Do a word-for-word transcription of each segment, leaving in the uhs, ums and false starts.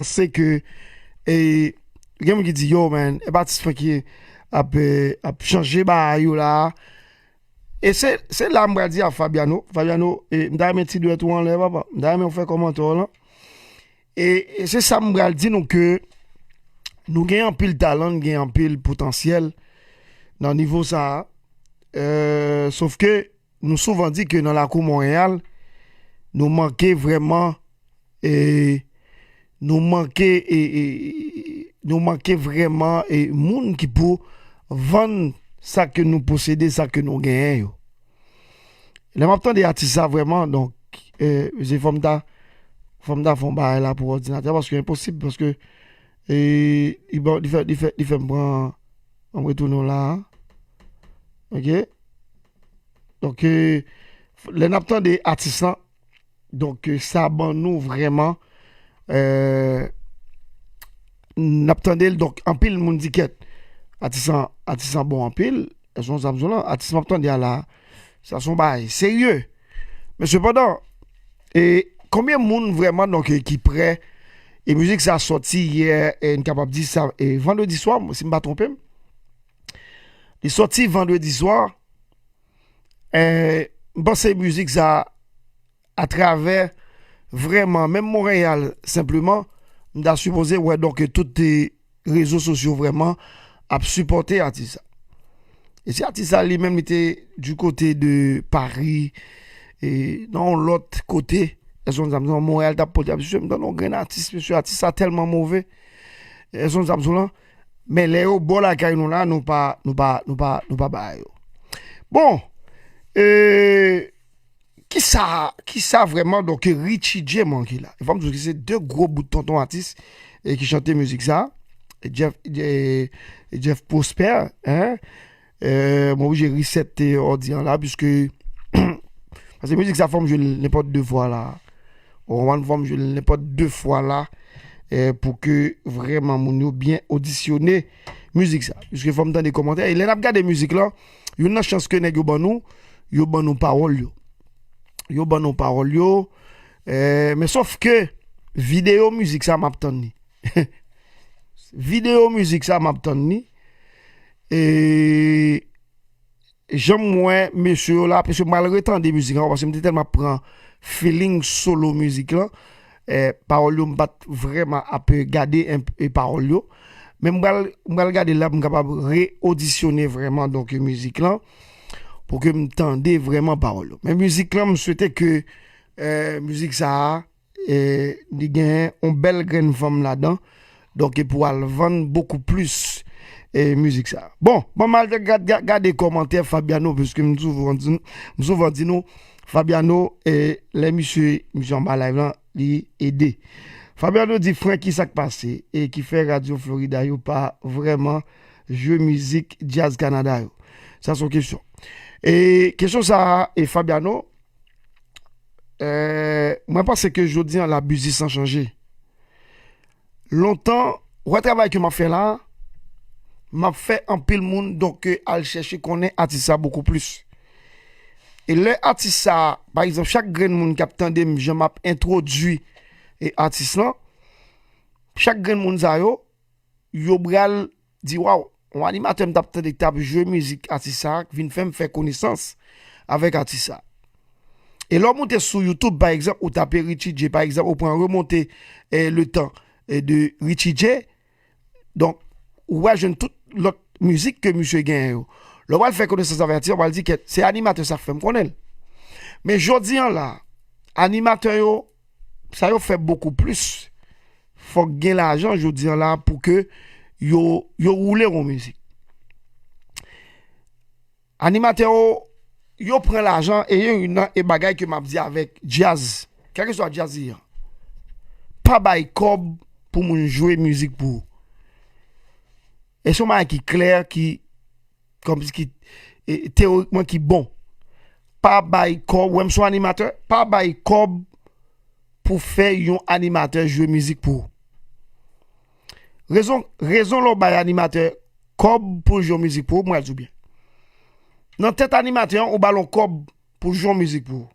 panse ke, e, gen moun ki di, yo, man, e pa atis mwen ki ap, e, ap chanje bagay yo la. E se, se la m pral di a Fabiano. Fabiano, e, m ta renmen ti dwèt ou anlè, papa. M ta renmen ou fè kòmantè w lan. E, e se sa m pral di nou ke nou gen anpil talan, nou gen anpil potansyèl nan nivo sa a. E, sof ke nou souvan di ke nan lakou Monreyal, nou manke vrèman, e, nou manke, e, e, nou manke vrèman, e, moun ki pou vann sa ke nou posede, sa ke nou genyen yo. Lè m ap tande atis sa vrèman, donk, e, se fò m ta, fò m ta fè yon bagay la pou òdinatè, paske enposib, paske, e, li ba, li fè, li fè, li fè m pran, an retounen la, ok? Donk, e, lè n ap tande atis lan, donk, e, sa ban nou vrèman, e, n ap tande l, donk, anpil moun di kèt. Atis lan, atis lan bon anpil, e se yon zam sou lan, atis m ap tande a la, sa se yon bagay serye. Men sepandan, e konbyen moun vrèman, donk, e ki prè, e mizik sa sòti yè, e n kapab di sa, e vandredi swa, si m pa twonpe m, li sòti vandredi swa, e m panse mizik sa atravè vrèman, menm Monreyal senpleman, m ta sipoze wè donk tout, e, rezo sosyo vrèman ap sipòte atis sa. E si atis sa li menm li te du kote de Paris, e nan yon lòt kote, èske w konn sa m di w, Monreyal t ap pote, mesye, m tande yon grenn atis, mesye, atis sa tèlman move, èske w konn sa m di w lan? Men lè yo bò lakay nou la, nou pa, nou pa, nou pa, nou pa bay yo. Bon, e, kisa, kisa vrèman, donk, Richie J manke la? E fò m di w ke se de gwo bout tonton atis, e, ki chante mizik sa. Jeff, e, Jeff Prosper, hein? E, mwen oblije reset, e, òdi an la, piske, paske mizik sa fò m jwe l nenpòt de fwa la. Ou konprann, fò m jwe l nenpòt de fwa la, e, pou ke vrèman moun yo byen odisyone mizik sa. Piske fò m tande kòmantè. E lè n ap gade mizik lan, youn nan chans ke nèg yo ban nou, yo ban nou pawòl yo. Yo ban nou pawòl yo. E, men sòf ke videyo mizik sa m ap tann li. Videyo mizik sa m ap tann li. E jan m wè mesye yo la, paske m pral retande mizik ankò, paske m te tèlman pran feeling solo mizik lan. E, pawòl yo, m pa t vrèman ap gade en, e, pawòl yo. Men m pral, m pral gade la pou m kapab re-odisyone vrèman, donk, mizik lan, pou ke m tande vrèman pawòl yo. Men mizik lan, m swete ke, e, mizik sa a, e, li gen yon bèl grenn fanm ladan. Donk, e pou al vann bokou plis, e, mizik sa. Bon, ban m al gad, gad, gade kòmantè Fabiano, piske m souvan di, m souvan di nou, Fabiano, e, lè misye, misye anba live lan, li ede. Fabiano di, Francky, sa k pase? E ki fè radyo Florida yo pa vrèman jwe mizik djaz Kanada yo? Sa se yon kesyon. E kesyon sa a, e Fabiano, e, mwen panse ke jodi an la, biznis lan chanje. Lontan, wè travay ke m ap fè la, m ap fè anpil moun, donk, e, al chèche konnen atis sa bokou plis. E lè atis sa, pa egzanp, chak grenn moun k ap tande m, jan m ap entwodui, e, atis lan, chak grenn moun sa yo, yo pral di, waw, yon animatè m t ap tande k t ap jwe mizik atis sa, vin fè m fè konesans avèk atis sa. E lè w moute sou YouTube, pa egzanp, ou tape Richie J, pa egzanp, ou pran remonte, e, le tan, e, de Richie J, donk, ou pral jwenn tout lòt mizik ke misye genyen yo. Lè w pral fè konesans avèk atis sa, w pral di, kèt, se animatè sa k fè m konnen l. Men jodi an la, animatè yo, sa yo fè bokou plis. Fòk gen lajan jodi an la pou ke yo, yo woule yon mizik. Animatè yo, yo pran lajan e yo youn nan e bagay ke m ap di avèk djaz, kèlkeswa djaz li an, pa bay kòb pou moun jwe mizik pou ou. E se yon bagay ki klè, ki, kòmsi ki, e, teyorikman ki bon. Pa bay kòb, wè m se yon animatè, pa bay kòb pou fè yon animatè jwe mizik pou ou. Rezon, rezon lè w bay animatè kòb pou l jwe yon mizik pou ou, mwen di w byen. Nan tèt animatè an, ou ba l yon kòb pou l jwe yon mizik pou ou.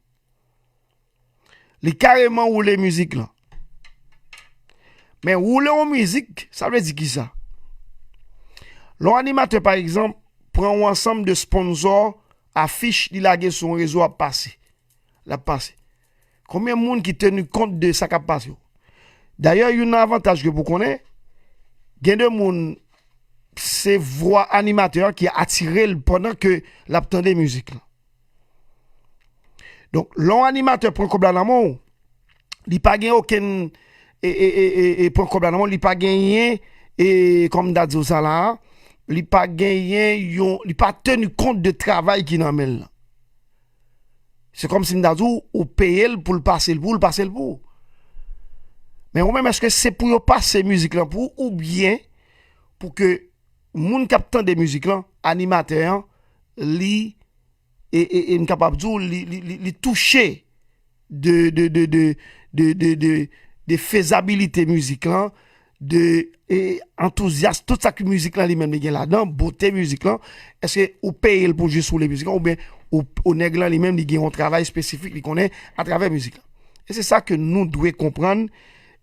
Li kareman woule mizik lan. Men woule yon mizik, sa vle di kisa? Lè yon animatè, pa egzanp, pran yon ansanm de sponsor, afich, li lage sou yon rezo ap pase. L ap pase. Konbyen moun ki teni kont de sa k ap pase yo? Dayè, youn nan avantaj ke pou konnen, gen de moun, se vwa animatè an ki atire l pandan ke l ap tande mizik lan. Donk, lè yon animatè pran kòb la nan men w, li pa gen okenn, e, e, e, e, e pran kòb la nan men w, li pa genyen, e, kòm m ta di w sa la, li pa genyen yon, li pa teni kont de travay ki nan men l lan. Se kòmsi m ta di w, ou peye l pou l pase l pou w, l pase l pou w. Men ou menm, èske se pou yo pase mizik lan pou ou, oubyen pou ke moun k ap tande mizik lan, animatè an, li, e, e, e m kapab di w, li, li, li, li touche de, de, de, de, de, de, de, de fezabilite mizik lan, de, e, antouzyas, tout sa ki mizik lan li menm li gen ladan, bote mizik lan, èske ou peye l pou jis woule mizik lan, oubyen ou, ou nèg lan li menm li gen yon travay espesifik li konnen atravè mizik lan? E se sa ke nou dwe konprann,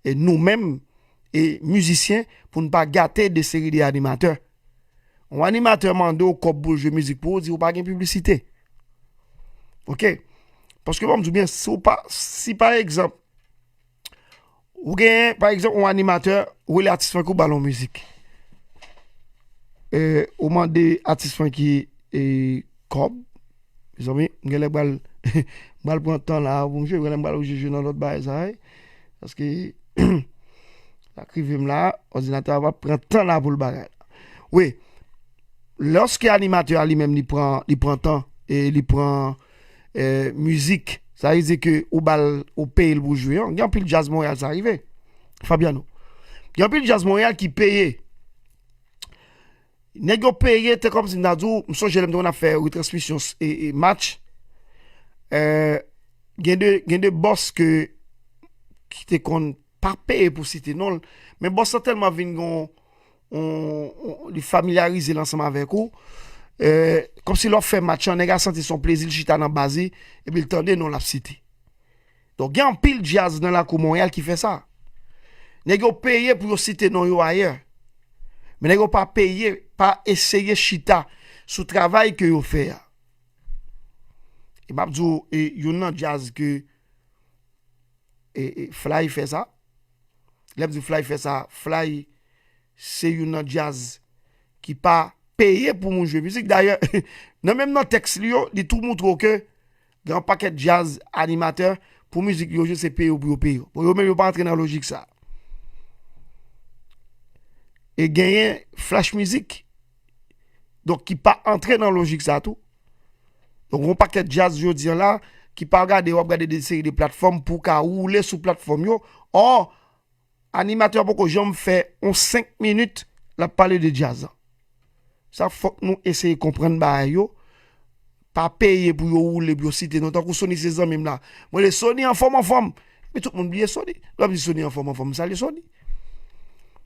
e nou menm, e mizisyen, pou n pa gate de seri de animatè. Yon animatè mande w kòb pou l jwe mizik pou ou, di ou pa gen piblisite. Oke? Paske bon, m di w byen, si w pa, si pa egzanp, ou gen, pa egzanp, yon animatè, ou rele atis Francky, ou ba l yon mizik. E, ou mande atis Francky, e, kòb. Mezanmi, m genlè pral, m pral pran tan la pou m jwe, m genlè m pral oblije jwe nan lòt bagay sa, wi. Paske, sa k rive m la, òdinatè a va pran tan la pou l bagay la. Wi, lòske animatè a li menm li pran, li pran tan, e li pran, e, mizik, sa vle di ke ou ba l, ou peye l pou jwe, an. Gen anpil djaz Monreyal sa rive. Fabiano. Gen anpil djaz Monreyal ki peye. Nèg yo peye, te kòmsi m ta di w, m sonje lè m te konn ap fè retransmisyon s-, e, e, match. E, gen de, gen de bòs ke, ki te konn pa peye pou site non l, men bòs lan tèlman vin gon, on, on, li familyarize l ansanm avèk ou, e, kòmsi lè w ap fè match lan, nèg la santi se yon plezi, l chita nan baz li, epi l tande non l ap site. Donk, gen anpil djaz nan lakou Monreyal ki fè sa. Nèg yo peye pou yo site non yo ayè. Men nèg yo pa peye, pa eseye chita sou travay ke yo fè a. E m ap di w, e, youn nan djaz ke, e, e, Fly fè sa. Lè m di Fly fè sa, Fly se youn nan djaz ki pa peye pou moun jwe mizik. Dayè, nan menm nan tèks li yo, li tou moutre w ke gen yon pakèt djaz animatè, pou mizik yo jwe, se peye yo pou yo peye yo. Bon, yo menm yo pa antre nan lojik sa. E genyen Flash Music, donk ki pa antre nan lojik sa tou. Donk, yon pakèt djaz jodi an la, ki pa gade, w ap gade de seri de platfòm pou w ka woule sou platfòm yo. Ò, animatè a poko janm fè yon senk minit, l ap pale de djaz lan. Sa fòk nou eseye konprann bagay yo. Pa peye pou yo woule, pou yo site non. Tankou Sony se zanmi m la. Mwen rele Sony anfòm, anfòm. Men tout moun bliye Sony. Lè w ap di Sony anfòm, anfòm, salye Sony.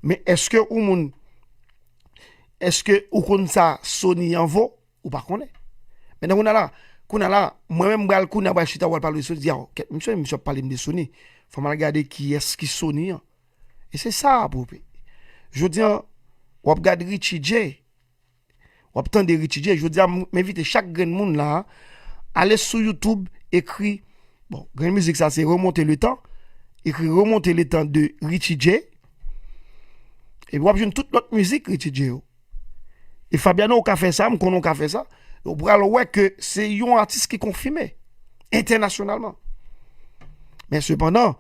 Men èske ou moun, èske ou konn sa Sony an vo? Ou pa konnen. Mentnan kounye a la, kounye a la, mwen menm m pral kounye a pral chita, w pral pale de Sony, di, "Aw, kèt misye, misye ap pale m de Sony. Fò m al gade kiyès ki Sony an." E se sa, Pope. Jodi an, w ap gade Richie J, w ap tande Richie J. Jodi a, m, m envite chak grenn moun la, ale sou YouTube, ekri, bon, grenn mizik sa, se Remonte le temps. Ekri Remonte le temps de Richie J. Epi w ap jwenn tout lòt mizik Richie J yo. E Fabiano, ou ka fè sa, m konnen ou ka fè sa. Ou pral wè ke se yon atis ki konfime entènasyonalman. Men sepandan,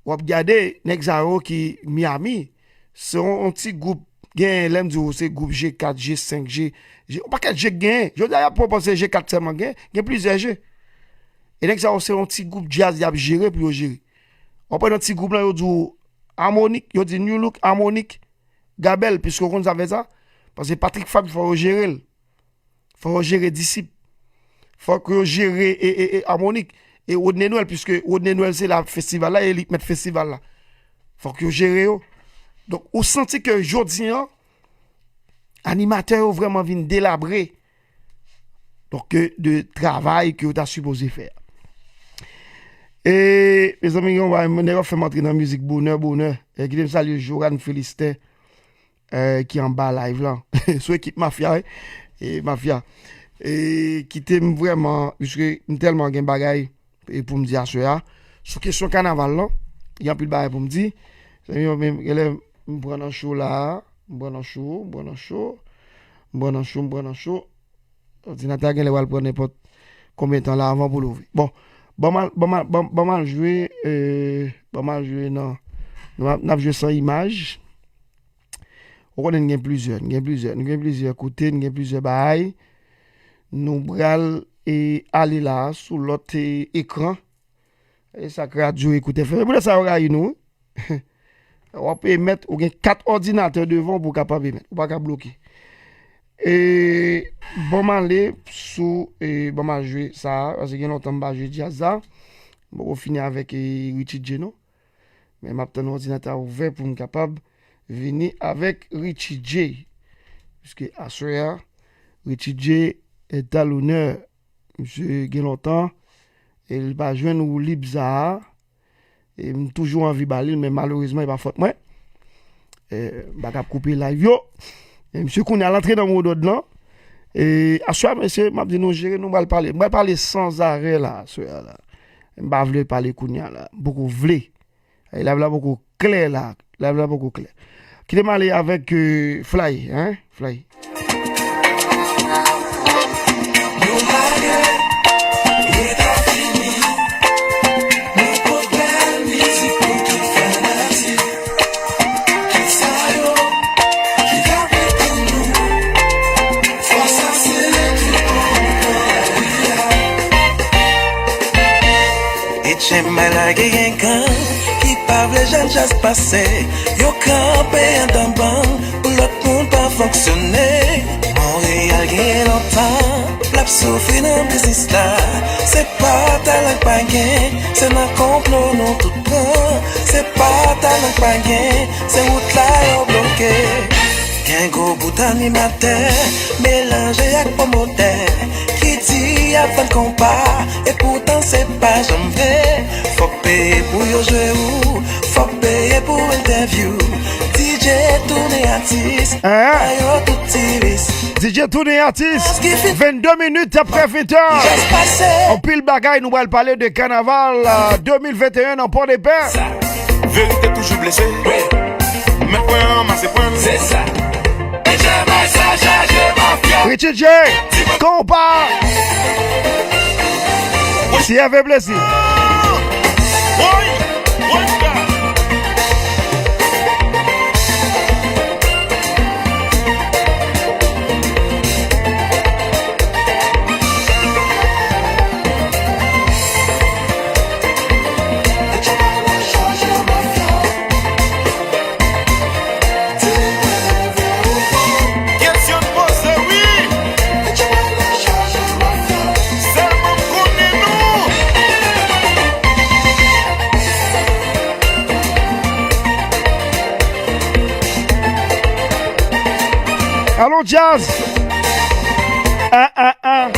w ap gade nèg sa yo ki Miami, se yon, yon ti gwoup, gen, lè m di w, se gwoup G kat, G senk, G, G, yon pakèt G k genyen. Jodi a, y ap panse G kat sèlman gen, gen plizyè G. E nèg sa yo, se yon ti gwoup djaz y ap jere pou yo jere. W ap wè nan ti gwoup lan, yo di w Harmonik, yo di New Look, Harmonik, Gabèl, piske w konn sa fè sa. Paske Patrick Faby, fò yo jere l. Fò yo jere Disip. Fòk yo jere e, e, e, Harmonik. E Rodney Noël, piske Rodney Noël se la festival la, e li k mèt festival la. Fòk yo jere yo. Donk, ou santi ke jodi an, animatè yo vrèman vin delabre. Donk, ke de travay ke yo ta sipoze fè. E, mezanmi, gen yon bagay, nèg ap fè m antre nan mizik bonè, bonè. E, kite m salye Joran Felisten, e, ki anba live lan. Sou ekip Mafya, wi. E, Mafya. E, kite m vrèman, piske m tèlman gen bagay, e, pou m di aswè a. Sou kesyon kanaval lan, gen anpil bagay pou m di. Mezanmi, men, genlè m pran nan cho la, m pran nan cho, m pran nan cho, m pran nan cho, m pran nan cho. Òdinatè a genlè pral pran nenpòt konbyen tan la avan pou l ouvri. Bon, ban m al, ban m al, ban, ban m al jwe, e, ban m al jwe nan, n ap, n ap jwe san imaj. Ou konnen n gen plizyè, n gen plizyè, n gen plizyè kote, n gen plizyè bagay. Nou pral, e, ale la sou lòt, e, ekran. E sa k radyo ekoutè fè. E poutèt sa yo rayi nou, wi. W ap emèt, ou gen kat òdinatè devan w pou w kapab emèt. Ou pa ka bloke. E, ban m ale sou, e, ban m al jwe sa a, paske gen lontan m pa jwe djaz sa. M poko fini avèk, e, Richie J, non. Men m ap tann òdinatè a ouvè pou m kapab vini avèk Richie J. Piske aswè a, Richie J est à l'honneur. Misye gen lontan, e li pa jwenn woulib sa a. E m toujou anvi ba li l, men malerezman, e pa fòt mwen. E, m pa kab koupe live yo. E misye kounye a l antre nan modòd lan. E aswè a, mesye, m ap di nou jere, nou pral pale. M pral pale sanzarè la, aswè a la. M pa vle pale kounye a la. M poko vle. E live la poko klè la. Live la poko klè. Kite m ale avèk, e, Fly, hein? Fly. H M I la gen gang ki pa vle jwenn chans pase. Yo kanpe anndan bann pou lòt moun pa fonksyone. Monreyal gen lontan l ap soufri nan biznis la. Se pa talan k pa gen, se nan konplo nou tout pran. Se pa talan k pa gen, se wout la yo bloke. Gen gwo bout animatè melanje ak pwomotè ki di y ap vann konpa, epoutan se pa janm vre. Fòk peye pou yo jwe ou, fòk peye pou entèvyou. D J tounen atis, ba yo tout ti ris. D J tounen atis, vennde minit apre ventè. Anpil bagay nou pral pale de kanaval, euh, de mil venteyen nan Pòdepè. Verite toujou blese. Mèt pwen an, mase pwen. Se sa. Richie J, konpa. Si Hervé Blessy. Kesyon poze, wi. Sèlman m konnen non. Alon djaz. Ah, ah, ah.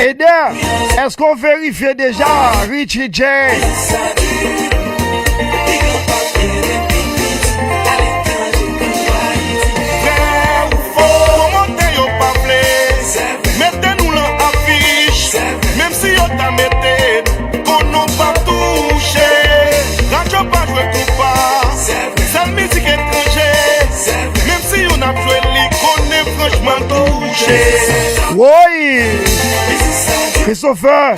Eder, èske w verifye deja Richie J? Vrè ou fo, pwomotè yo pa vle mete nou lan afich. Menm si yo ta mete nou, konnen w pa touche. Radyo pa jwe konpa, sèl mizik etranje. Menm si youn ap jwe, li konnen franchman touche. Woy! Christopher!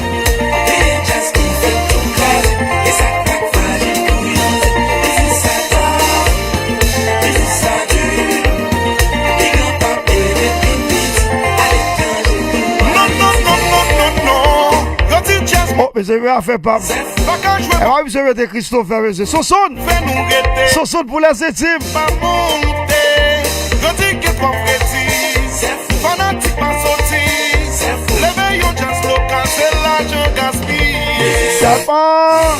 Non, non, non, non, non, non. Yo di djaz. Oh, mesye, afè pa m. Pa ka jwe. E pa misye mete Christopher, mesye. Sonson! Fè nou rete. Sonson pou lèzetim. Pa monte. Yo di gen twòp redi. Fanatik pa soti. Leve yon djaz lokal, se lajan gaspiye. Sèlman.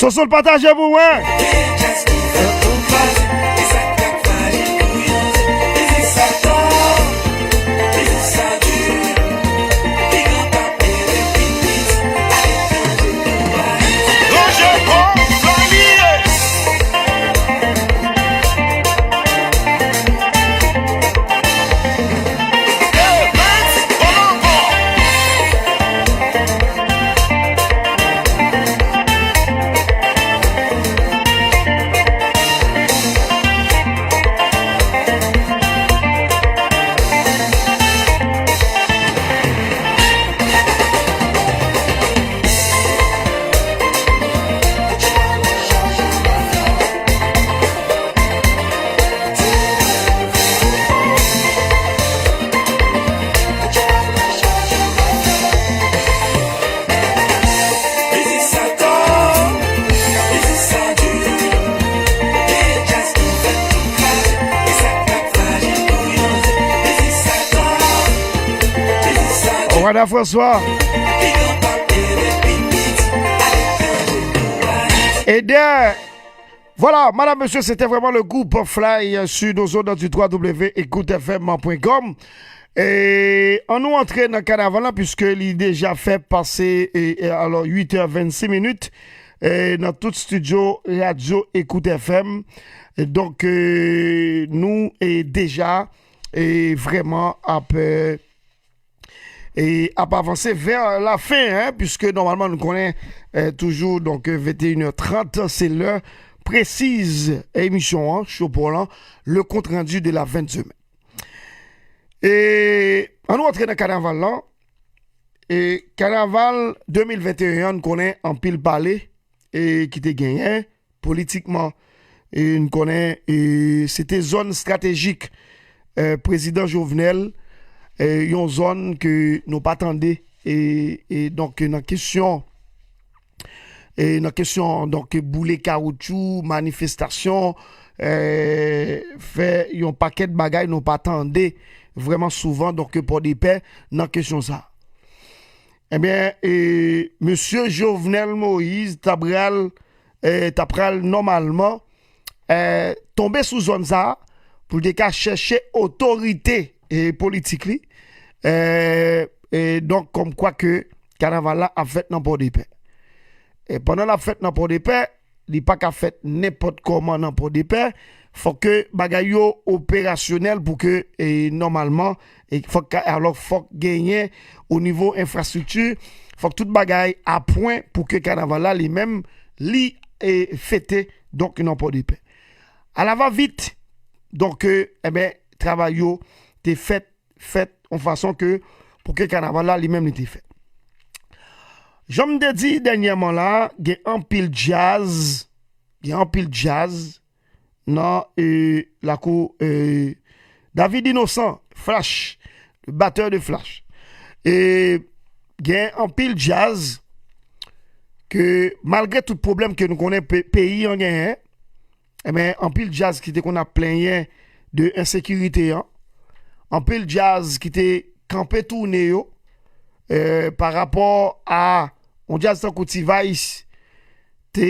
Soso, pataje pou mwen. Wada François. Eder. Voilà, madame, monsieur, c'était vraiment le groupe Fly, euh, sur nos ondes du trois W écoute F M point com. E ann nou antre nan kanaval la, puiske li deja fè pase, e, e, alò, uit è vennsis minit, e, nan tout studio Radio Écoute F M. E donk, e, nou, e, deja, e, vrèman ap, e, e ap avanse vè lafen, en, puiske nòmalman nou konnen, e, toujou, donk, e, venteyen è trant, se lè presiz emisyon an, Show Paul an, le compte rendu de la fin de semaine. E ann nou antre nan kanaval lan. E kanaval de mil venteyen an, n konnen anpil pale, e ki te genyen politikman. E n konnen, e se te zòn estratejik, e, prezidan Jovenel, e yon zòn ke nou pa tande, e, e donk nan kesyon, e nan kesyon, donk, boule kawoutchou, manifestasyon, e, fè yon pakèt bagay nou pa tande vrèman souvan, donk, Pòdepè nan kesyon sa. Ebyen, e, mesye Jovenel Moïse ta pral, e, ta pral nòmalman, e, tonbe sou zòn sa a pou l te ka chèche otorite, e, politik li, e, e donk, kòmkwa ke kanaval la ap fèt nan Pòdepè. E pandan l ap fèt nan Pòdepè, li pa ka fèt nenpòt kòman nan Pòdepè. Fòk ke bagay yo operasyonèl pou ke, e, nòmalman, e fòk ka, alò, fòk genyen o nivo enfrastrikti, fòk tout bagay a pwen pou ke kanaval la li menm li, e, fete, donk, nan Pòdepè. Alavavit, donk, e, enben, travay yo te fèt, fèt yon fason ke pou ke kanaval la li menm li te fèt. Jan m te di dènyèman la, gen anpil djaz, gen anpil djaz nan, e, lakou, e, David Innocent, Flash, le batteur de Flash. E gen anpil djaz ke malgre tout pwoblèm ke nou konnen pe-, peyi an genyen, enben, anpil djaz ki te konn ap plenyen de ensekirite an, anpil djaz ki te kanpe toune yo, e, pa rapò a yon djaz tankou T-Vice te,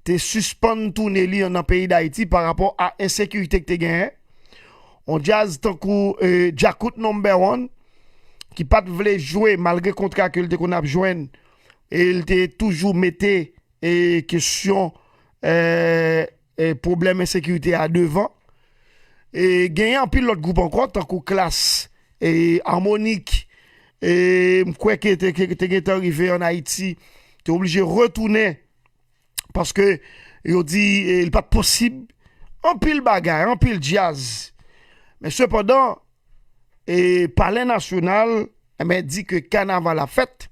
te sispann toune li nan peyi Dayiti pa rapò a ensekirite ki te genyen. Yon djaz tankou, e, Djakout Number One, ki pa t vle jwe malgre kontra ke l te konn ap jwenn, e l te toujou mete, e, kesyon, e, e, pwoblèm ensekirite a devan. E genyen anpil lòt gwoup ankò, tankou Klass, e, Harmonik, e m kwè ke te, ke te gentan rive ann Ayiti, te oblije retounen, paske yo di, e, li pa t posib. Anpil bagay, anpil djaz. Men sepandan, e, Palè Nasyonal, enben, di ke kanaval ap fèt.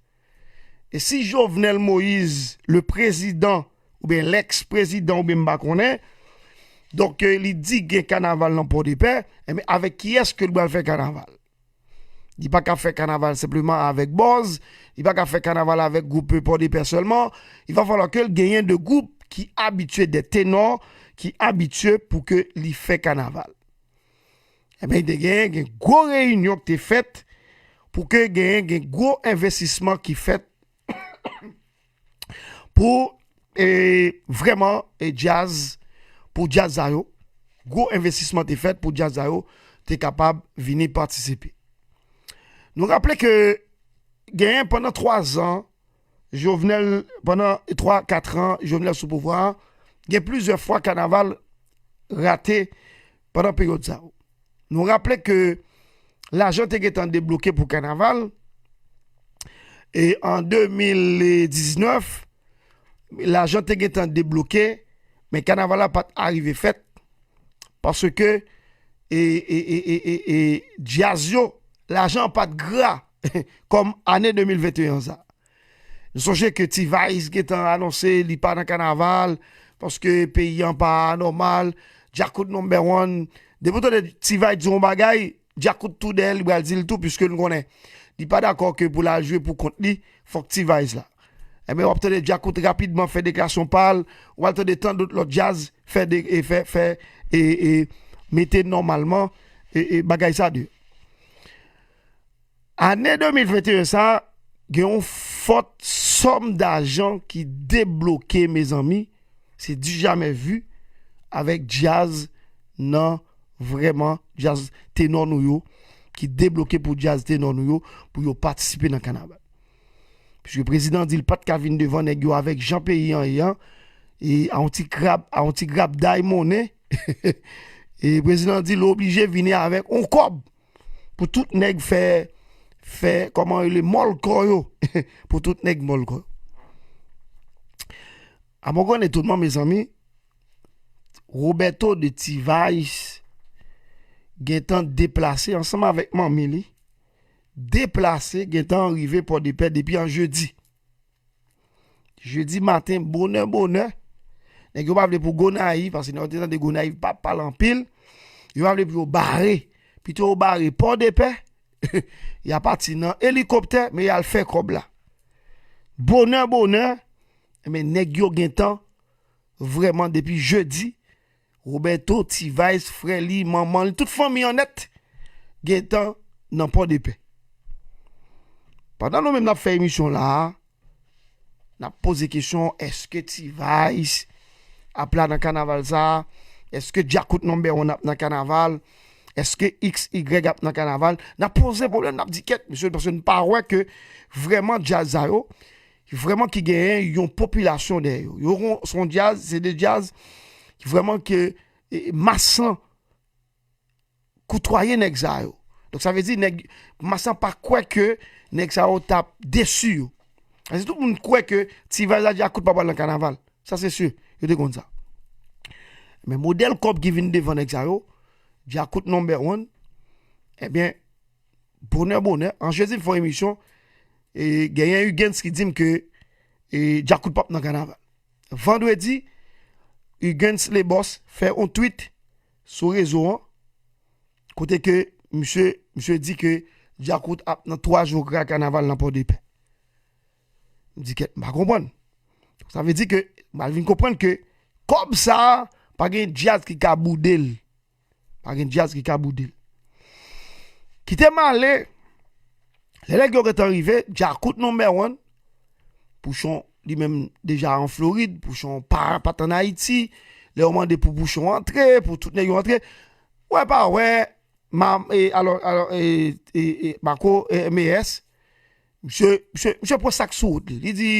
E si Jovenel Moïse, le président, oubyen lèks prezidan, oubyen m pa konnen, donk, e, li di gen kanaval nan Pòdepè, enben, avèk kiyès ke l pral fè kanaval? Li pa ka fè kanaval senpleman avèk Bòz, li pa ka fè kanaval avèk gwoup Pòdepè sèlman. Il va falloir ke l genyen de gwoup ki abitye, de tenò ki abitye pou ke li fè kanaval. Enben, te genyen, gen gwo reyinyon ki te fèt pou ke genyen, gen gwo envestisman ki fèt pou e, vrèman, e, djaz, pou djaz sa yo, gwo envestisman te fèt pou djaz sa yo te kapab vini patisipe. Nou raple ke genyen pandan twa zan, Jovenel, pandan twa, kat an, Jovenel sou pouvwa a, gen plizyè fwa kanaval rate pandan peryòd sa yo. Nou raple ke lajan te gentan debloke pou kanaval, e an de mil diznèf, lajan te gentan debloke, men kanaval la pa t arive fèt, paske, e, e, e, e, e, e, djaz yo, lajan an pa t gra kòm ane de mil venteyen sa. Nou sonje ke T-Vice gentan anonse li pa nan kanaval, paske peyi an pa nòmal, Djakout number one. Depi w tande T-Vice di yon bagay, Djakout tou dèyè, li pral di l tou, piske nou konnen li pa dakò ke pou l al jwe pou kont li, fòk T-Vice la. Ebyen, w ap tande Djakout rapidman fè deklarasyon pa l, w al tande tan dòt lòt djaz fè de, e fè, fè, e, e mete nòmalman, e, e bagay sa deyò. Ane de mil venteyen sa, gen yon fòt sòm dajan ki debloke, mezanmi, se du jamais vu, avèk djaz nan, vrèman, djaz tenò nou yo, ki debloke pou djaz tenò nou yo, pou yo patisipe nan kanaval. Piske prezidan di l pa t ka vin devan nèg yo avèk jan peyi an ye an, e a yon ti krab, a yon ti grabday monnen, e prezidan di l oblije vini avèk yon kòb pou tout nèg fè, fè, kòman rele, mòl kò yo. Pou tout nèg mòl kò yo. A mon gran etonnman, mezanmi, Roberto de T-Vice gentan deplase ansanm avèk manmi li, deplase, gentan rive Pòdepè depi an jedi. Jedi maten, bonè, bonè, nèg yo pa vle pou Gonayiv, paske nèg yo te tande Gonayiv pa pale anpil, yo pa vle pou yo bare. Pito yo bare Pòdepè, y a pati nan elikoptè, men y al fè kòb la. Bonè, bonè, men nèg yo gentan, vrèman, depi jedi, Roberto, T-Vice, frè li, manman li, tout fanmi an nèt, gentan nan Pòdepè. Pandan nou menm n ap fè emisyon la a, n ap poze kesyon, èske T-Vice ap la nan kanaval sa a? Èske Djakout number one ap nan kanaval? Èske X Y ap nan kanaval? N ap poze pwoblèm, n ap di kèt, mesye, paske n pa wè ke vrèman djaz sa yo, vrèman ki genyen yon popilasyon dèyè yo. Yo gon, se yon djaz, se de djaz ki vrèman ke, e, mas lan koutwaye nèg sa yo. Donk sa vle di nèg, mas lan pa kwè ke nèg sa yo t ap desi yo. Paske tout moun kwè ke T-Vice ak Djakout pa pral nan kanaval. Sa se si, yo te konn sa. Men modèl kòb ki vin devan nèg sa yo, Djakout number one, ebyen, bonè, bonè, an jedi m fè yon emisyon, e genyen Huguens ki di m ke, e, Djakout p ap nan kanaval. Vandredi, Huguens Lebos fè yon tweet sou rezo an, kote ke misye, misye di ke Djakout ap nan twa jou gra kanaval nan Pòdepè. M di kèt, m pa konprann. Sa vle di ke, m al vin konprann ke kòb sa a, pa gen djaz ki ka boude l. Pa gen djaz ki ka boude l. Kite m ale, lè nèg yo gentan rive, Djakout number one, Pouchon, li menm deja an Florid, Pouchon pa, pa t an Ayiti, lè yo mande pou Pouchon antre, pou tout nèg yo antre, wè pa wè, ma, e, alò, alò, e, e, e, Marco, e, M E S, misye, misye, misye pran sa k sou wout li. Li di,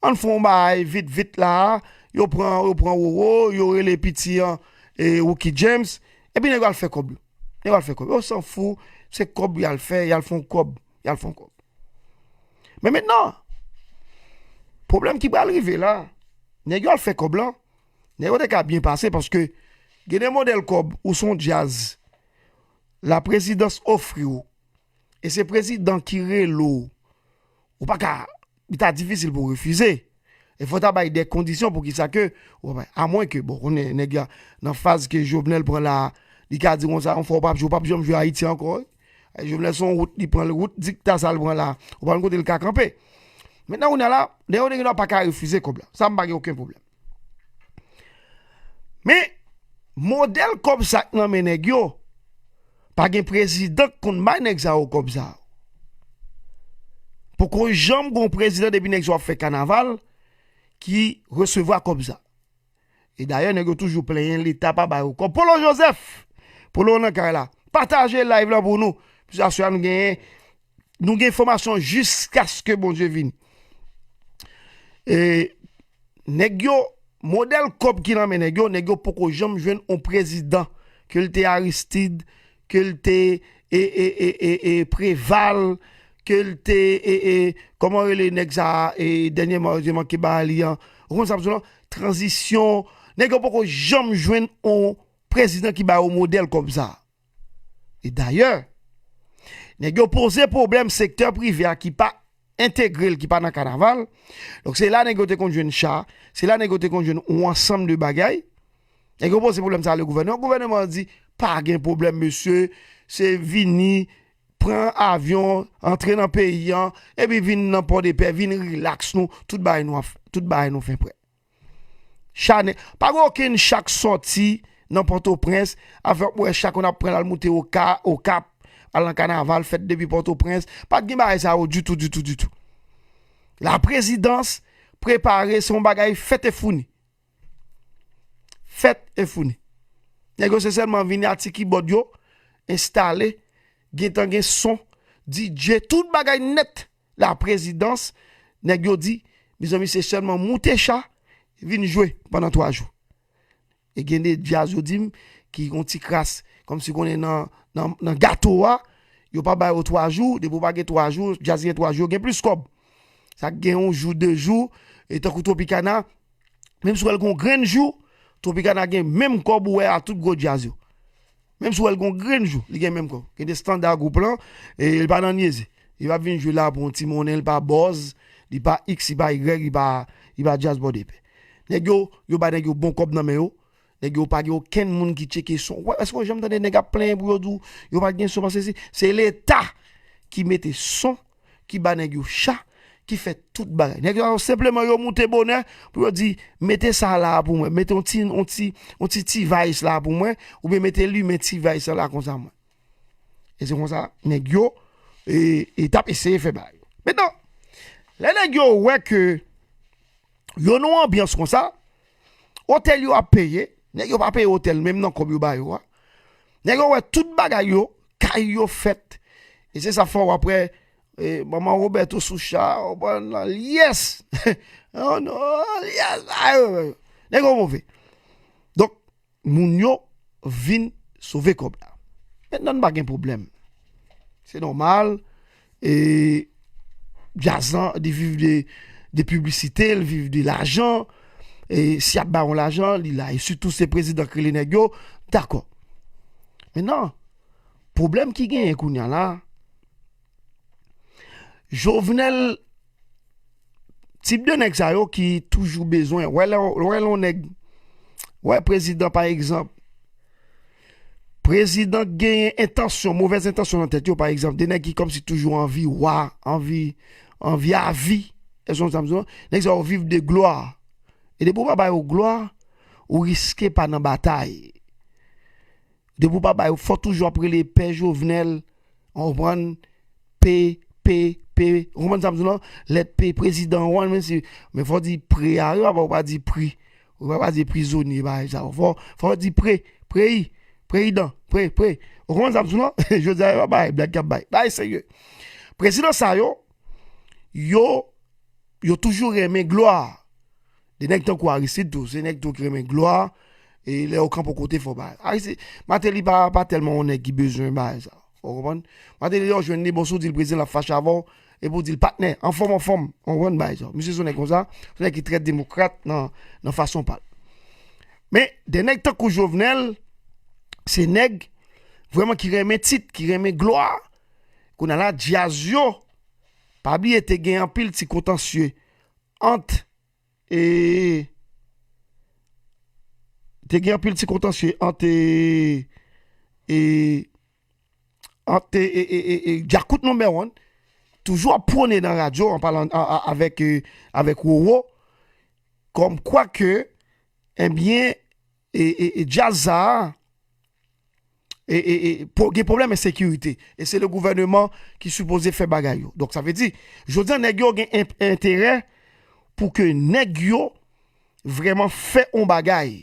ann fè yon bagay vit, vit la, yo pran, yo pran Roro, yo rele piti an, e, Wookie James, epi nèg yo al fè kòb yo. Nèg yo al fè kòb. Yo sanfou, se kòb y al fè, y al fè yon kòb, y al fè yon kòb. Men mentnan, pwoblèm ki pral rive la, nèg yo al fè kòb lan, nèg yo te ka byen pase paske gen de modèl kòb ou se yon djaz, la prezidans ofri w, e se prezidan ki rele w, ou pa ka, li ta difisil pou w refize. E fò w ta bay de kondisyon pou ki sa ke, ou pa bay. Amwen ke, bon, konnen nèg la, nan faz ke Jovenel pran la, li ka di konsa, yon fwa w p ap jwe, w p ap janm jwe Ayiti ankò, wi. Jovenel se yon wout, li pran wout dikta sa l pran la. Ou pa konn kote l ka kanpe. Mentnan, kounye a la, nèg yo, nèg yo pa ka refize kòb la. Sa m pa gen okenn pwoblèm. Men, modèl kòb sa k nan men nèg yo, pa gen prezidan k konn bay nèg sa yo kòb sa yo. Poko janm gon prezidan depi nèg sa yo ap fè kanaval, ki resevwa kòb sa. E dayè, nèg yo toujou plenyen Leta pa ba yo kòb. Polo Joseph, Polo nan kay la. Pataje live la pou nou. Piske aswè a nou genyen, nou gen enfòmasyon jiskaske Bondye vini. E nèg yo, modèl kòb ki nan men nèg yo, nèg yo poko janm jwenn yon prezidan, ke l te Aristide, ke l te e, e, e, e, e, Preval, ke l te e, e, kòman rele nèg sa a, e, dènyèman, yo te manke bay li an. Ou konn sa m di w lan? Tranzisyon. Nèg yo poko janm jwenn yon prezidan ki ba yo modèl kòb sa. E dayè, nèg yo poze pwoblèm sektè prive a ki pa entegre l, ki pa nan kanaval. Donk, se la nèg yo te konn jwenn cha, se la nèg yo te konn jwenn yon ansanm de bagay. Nèg yo poze pwoblèm sa a le gouvènman. Gouvènman an di, pa gen pwoblèm, mesye, se vini, pran avyon, antre nan peyi an, epi vin nan Pòdepè, vin rilaks nou, tout bagay nou ap, tout bagay nou fen prè. Cha nèg, pa gen okenn cha k sòti nan Pòtoprens, avèk wè cha konn ap pran l al moute Oka-, Okap, al nan kanaval, fèt depi Pòtoprens. Pa t gen bagay sa yo ditou, ditou, ditou. Laprezidans prepare, se yon bagay fèt e founi. Fèt e founi. Nèg yo se sèlman vini a ti kibòd yo, enstale, gentan gen son, D J, tout bagay nèt. Laprezidans, nèg yo di, mezanmi, se sèlman moute cha, vin jwe pandan twa jou. E gen de djaz, yo di m, ki yon ti kras, kòmsi konnen nan, nan, nan gato a, yo pa ba yo twa jou, depi w pa gen twa jou, djaz gen twa jou, yo gen plis kòb. Sa k gen yon jou, de jou, e tankou Tropicana, menm si w wè l gen yon grenn jou, Tropicana gen menm kòb ou wè a tout gwo djaz yo. Menm si w wè l gen yon grenn jou, li gen menm kòb. Gen de estanda gwoup lan, e li pa nan nyeze. Li pa vin jwe la pou yon ti monnen, li pa buzz, li pa X, li pa Y, li pa, li pa djaz Pòdepè. Nèg yo, yo ba nèg yo bon kòb nan men yo. Nèg yo pa gen okenn moun ki tcheke son. Wè, èske w janm tande nèg ap plenyen pou yo di w yo pa t gen son? Paske se, se Leta ki mete son, ki ba nèg yo cha, ki fè tout bagay. Nèg yo senpleman yo moute bonè pou yo di, mete sa la pou mwen, mete yon ti, yon ti, yon ti T-Vice la pou mwen, oubyen mete limen T-Vice la konsa mwen. E se konsa, nèg yo, e, e t ap eseye fè bagay yo. Mentnan, lè nèg yo wè ke yo nan yon anbyans konsa, otèl yo ap peye, nèg yo pa peye otèl menm nan kòb yo ba yo a. Nèg yo wè tout bagay yo, kay yo fèt. E se sa fè w ap wè, e, manman Roberto sou cha, w pran nan lyès. Oh non, lyès. Nèg yo move. Donk, moun yo vin sove kòb la. Mentnan, n pa gen pwoblèm. Se nòmal. E djaz lan, li viv de, de piblisite, li viv de lajan. E si y ap ba yon lajan, li la. E sitou se prezidan ki rele nèg yo, dakò. Mentnan, pwoblèm ki genyen kounye a la, Jovenel, tip de nèg sa yo ki toujou bezwen, wè lè, wè lè yon nèg, wè prezidan pa egzanp, prezidan genyen entansyon, movèz entansyon nan tèt yo, pa egzanp, de nèg ki kòmsi toujou anvi wa, anvi, anvi avi, èske w konn sa m di w lan? Nèg sa yo viv de glwa. E depi w pa ba yo glwa, ou riske pa nan batay. Depi w pa ba yo, fò toujou ap rele pè Jovenel, w konprann, P, P, P, w konprann sa m di w lan? Lèt P, prezidan w an, menm si, men fò w di pre a, wi, papa, w pa di pri. Ou pa, pa di prizonye, bagay sa yo. Fò, fò w di pre, preyi, preyidan, pre, pre. Ou konprann sa m di w lan? Jodi a, yo pa bay blag k ap bay. Bagay serye. Prezidan sa yo, yo, yo toujou renmen glwa. De nèg tankou Aristide tou, se nèg tou ki renmen glwa, e lè yo kanpe yon kote fò bagay. Aristide, Martelly pa, pa tèlman yon nèg ki bezwen bagay sa. Ou konprann? Martelly, lè w jwenn li, bon, si w di l prezidan, l ap fache avè w, epi w di l patnè, anfòm, anfòm, ou konprann bagay sa. Misye se yon nèg konsa, se yon nèg ki trè demokrat nan, nan fason pa l. Men, de nèg tankou Jovenel, se nèg vrèman ki renmen tit, ki renmen glwa. Kounye a la, djaz yo, pa bliye te gen anpil ti kontansye ant e te gen anpil ti kontansye ant e, e, ant e, e, e, e, e Djakout number one, toujou ap pwone nan radyo, an palan, a, a, avèk, e, avèk Roro, kòmkwa ke, ebyen, e, e, e djaz sa a, e, e, e, po-, gen pwoblèm ensekirite. E se le gouvèneman ki sipoze fè bagay yo. Donk, sa vle di, jodi a, nèg yo gen en-, enterè pou ke nèg yo vrèman fè on bagay.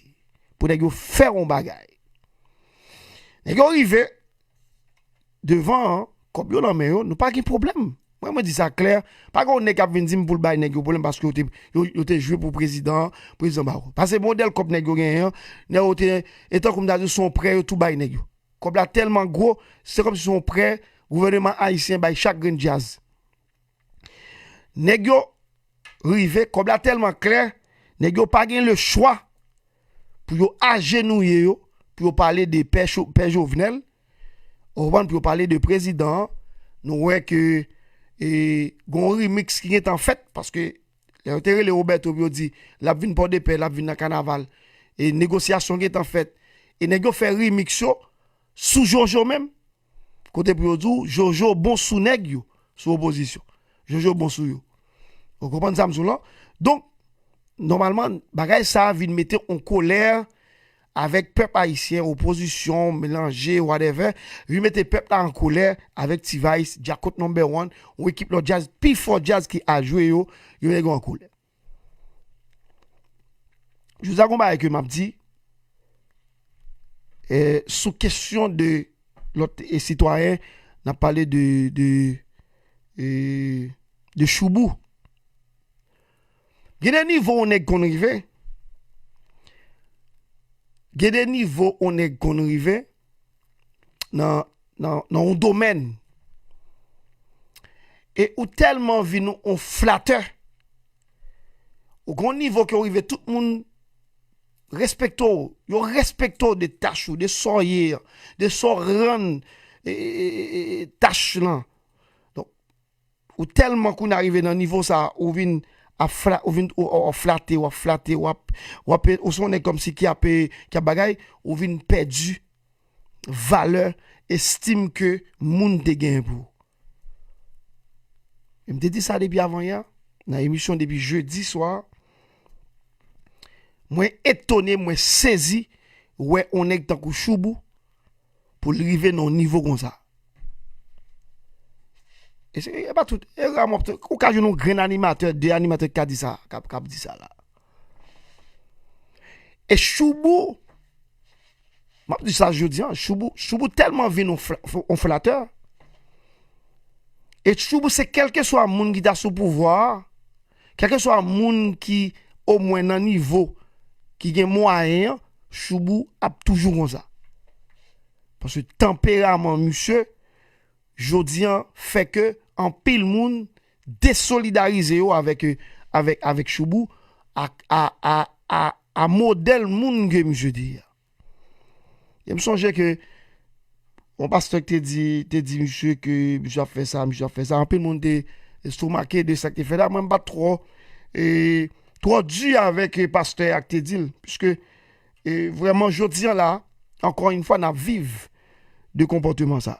Pou nèg yo fè on bagay. Nèg yo rive devan an, kòb yo nan men yo, nou pa gen pwoblèm. Mwen, mwen di sa klè, pa gen yon nèg k ap vin di m pou l bay nèg yo pwoblèm paske yo te, yo, yo te jwe pou prezidan an, prezidan ba yo. Pase modèl kòb nèg yo genyen an, nèg yo te, e tankou m ta di w, se yon prè yo tou bay nèg yo. Kòb la tèlman gwo, se kòmsi se yon prè gouvènman ayisyen bay chak grenn djaz. Nèg yo rive, kòb la tèlman klè, nèg yo pa gen lechwa pou yo ajenouye yo, pou yo pale de pè, Cho- pè Jovenel, ou konprann, pou yo pale de prezidan an. Nou wè ke e, gon remix ki gentan fèt, paske lè yo te rele Roberto pou yo di l ap vin Pòdepè, l ap vin nan kanaval, e negosyasyon gentan fèt, e nèg yo fè remix yo sou Jojo menm, kote pou yo di w, Jojo bon sou nèg yo, sou opozisyon. Jojo bon sou yo. Ou konprann sa m sou lan? Donk, nòmalman, bagay sa a vin mete on kolè avèk pèp ayisyen, opozisyon, melanje, whatever, vin mete pèp la an kolè avèk T-Vice, Djakout number one, yon ekip lòt djaz, pi fò djaz ki al jwe yo, yo nèg yo an kolè. Jodi a gon bagay ke m ap di, e, sou kesyon de lòt e sitwayen, n ap pale de, de, e, de Choubou. Gen de nivo yon nèg konn rive. Gen de nivo yon nèg konn rive nan, nan, nan yon domèn. E ou tèlman vin yon flatè. Ou gon nivo ke w rive, tout moun respekte w. Yo respekte w de tach ou, de sa w ye, de sa w rann e, e, e, e, tach lan. Donk, ou tèlman kounye a rive nan nivo sa a, ou vin ap fla, ou vin ou, ou, ou flate, w ap flate, w ap, w ap, ou se yon nèg kòmsi ki ap, ki ap bagay, ou vin pèdi valè, estim ke moun te genyen pou ou. E m te di sa depi avan yè, nan emisyon depi jedi swa, mwen etone, mwen sezi, wè on nèg tankou Choubou, pou l rive nan yon nivo konsa. E se, e pa tout, e raman, ou ka jwenn yon grenn animatè, de animatè ki ka di sa, k ap, k ap di sa la. E Choubou, m ap di sa jodi a, Choubou, Choubou tèlman vin yon fla-, yon flatè. E Choubou se kèlkeswa moun ki ta sou pouvwa a, kèlkeswa moun ki omwen nan nivo ki gen mwayen an, Choubou ap toujou konsa. Paske tanperaman misye, jodi a, fè ke anpil moun desolidarize yo avèk, avèk, avèk Choubou, a, a, a, a, a modèl moun ke misye te ye a. E m sonje ke yon pastè ki te di, te di misye ke misye ap fè sa, misye ap fè sa. Anpil moun te estomake de sa k te fèt la. Mwen, m pa t twò, e, twò di avèk, e, pastè a k te di l. Piske, e, vrèman, jodi a la, ankò yon fwa, n ap viv de konpòteman sa.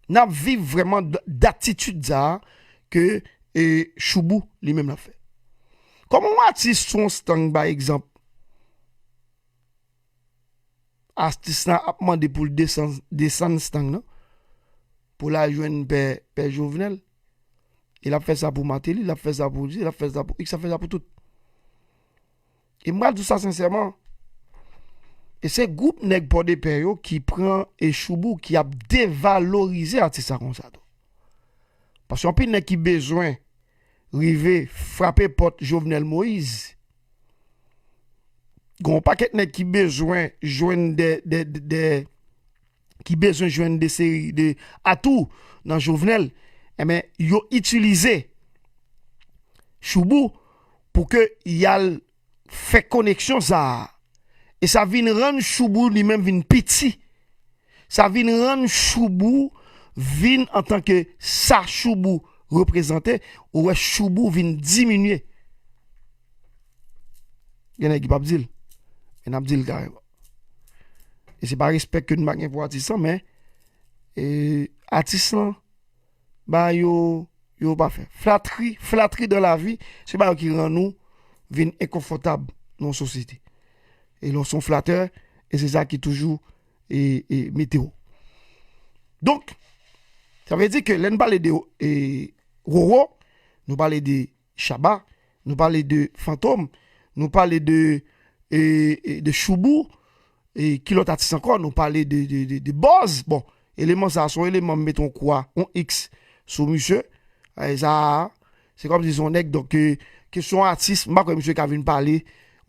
N ap viv vrèman d-, datitid sa a ke, e, Choubou li menm l ap fè. Kòman yon atis sou yon stang, pa egzanp, atis la ap mande pou l desann, desann stang nan, pou l al jwenn pè, pè Jovenel. E l ap fè sa pou Martelly, l ap fè sa pou Didier, l ap fè sa pou X, l ap fè sa pou tout. E m pral di w sa sensèman. E se gwoup nèg Pòdepè yo ki pran e Choubou ki ap devalorize atis sa konsa tou. Paske anpil nèg ki bezwen rive frape pòt Jovenel Moïse. Gon pakèt nèg ki bezwen jwenn de, de, de, de, ki bezwen jwenn de seri de atou nan Jovenel, enben, yo itilize Choubou pou ke y al fè koneksyon sa a. E sa vin rann Choubou li menm vin piti. Sa vin rann Choubou vin antanke sa Choubou reprezante, ou wè Choubou vin diminye. Gen nèg ki p ap di l, men n ap di l kareman. E se pa respè ke n pa gen pou atis lan, men, e, atis lan, ba yo, yo pa fè. Flatri, flatri dan lavi, se ba yo ki rann ou vin enkonfòtab nan yon sosyete. E lè w se yon flatè, e se sa ki toujou, e, e, mete w. Donk, sa vle di ke lè n pale de, e, Roro, nou pale de Shabba, nou pale de Fantom, nou pale de, e, e, de Shoubou, e ki lòt atis ankò, nou pale de, de, de, de Buzz. Bon, eleman sa a, se yon eleman m mete yon kwa, yon X sou misye. E sa, se kòmsi se yon nèg, donk, e, kesyon atis, m pa kwè misye ka vin pale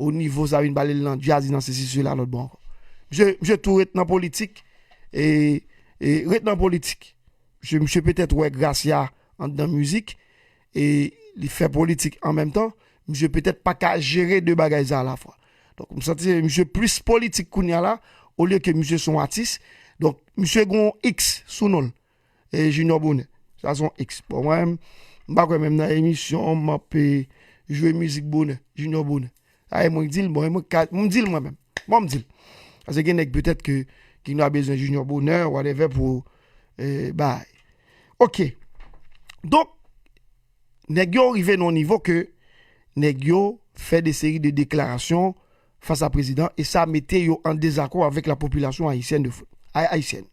o nivo sa, vin pale l nan djaz, nan sesi, sela, lòt bò ankò. Misye, misye tou ret nan politik, e, e ret nan politik. Misye, misye petèt wè Gracia anndan mizik, e li fè politik an menm tan, misye petèt pa ka jere de bagay sa alafwa. Donk, m santi misye plis politik kounye a la, olye ke misye se yon atis. Donk, misye gen yon X sou non l, e Junior Bonheur. Sa se yon X. Bon, mwen menm, m pa kwè menm nan emisyon, m ap, e, jwe mizik Bonheur, Junior Bonheur. Sa e mwen k di l, bon, e mwen k ka, m di l mwen menm. Bon, m di l. Paske gen nèg petèt ke, ki nou a bezwen Junior Bonheur, whatever, pou, e, bay. Ok. Donk, nèg yo rive nan yon nivo ke nèg yo fè de seri de deklarasyon fas a prezidan e sa mete yo an dezakò avèk la popilasyon ayisyèn de, ay-, ayisyèn.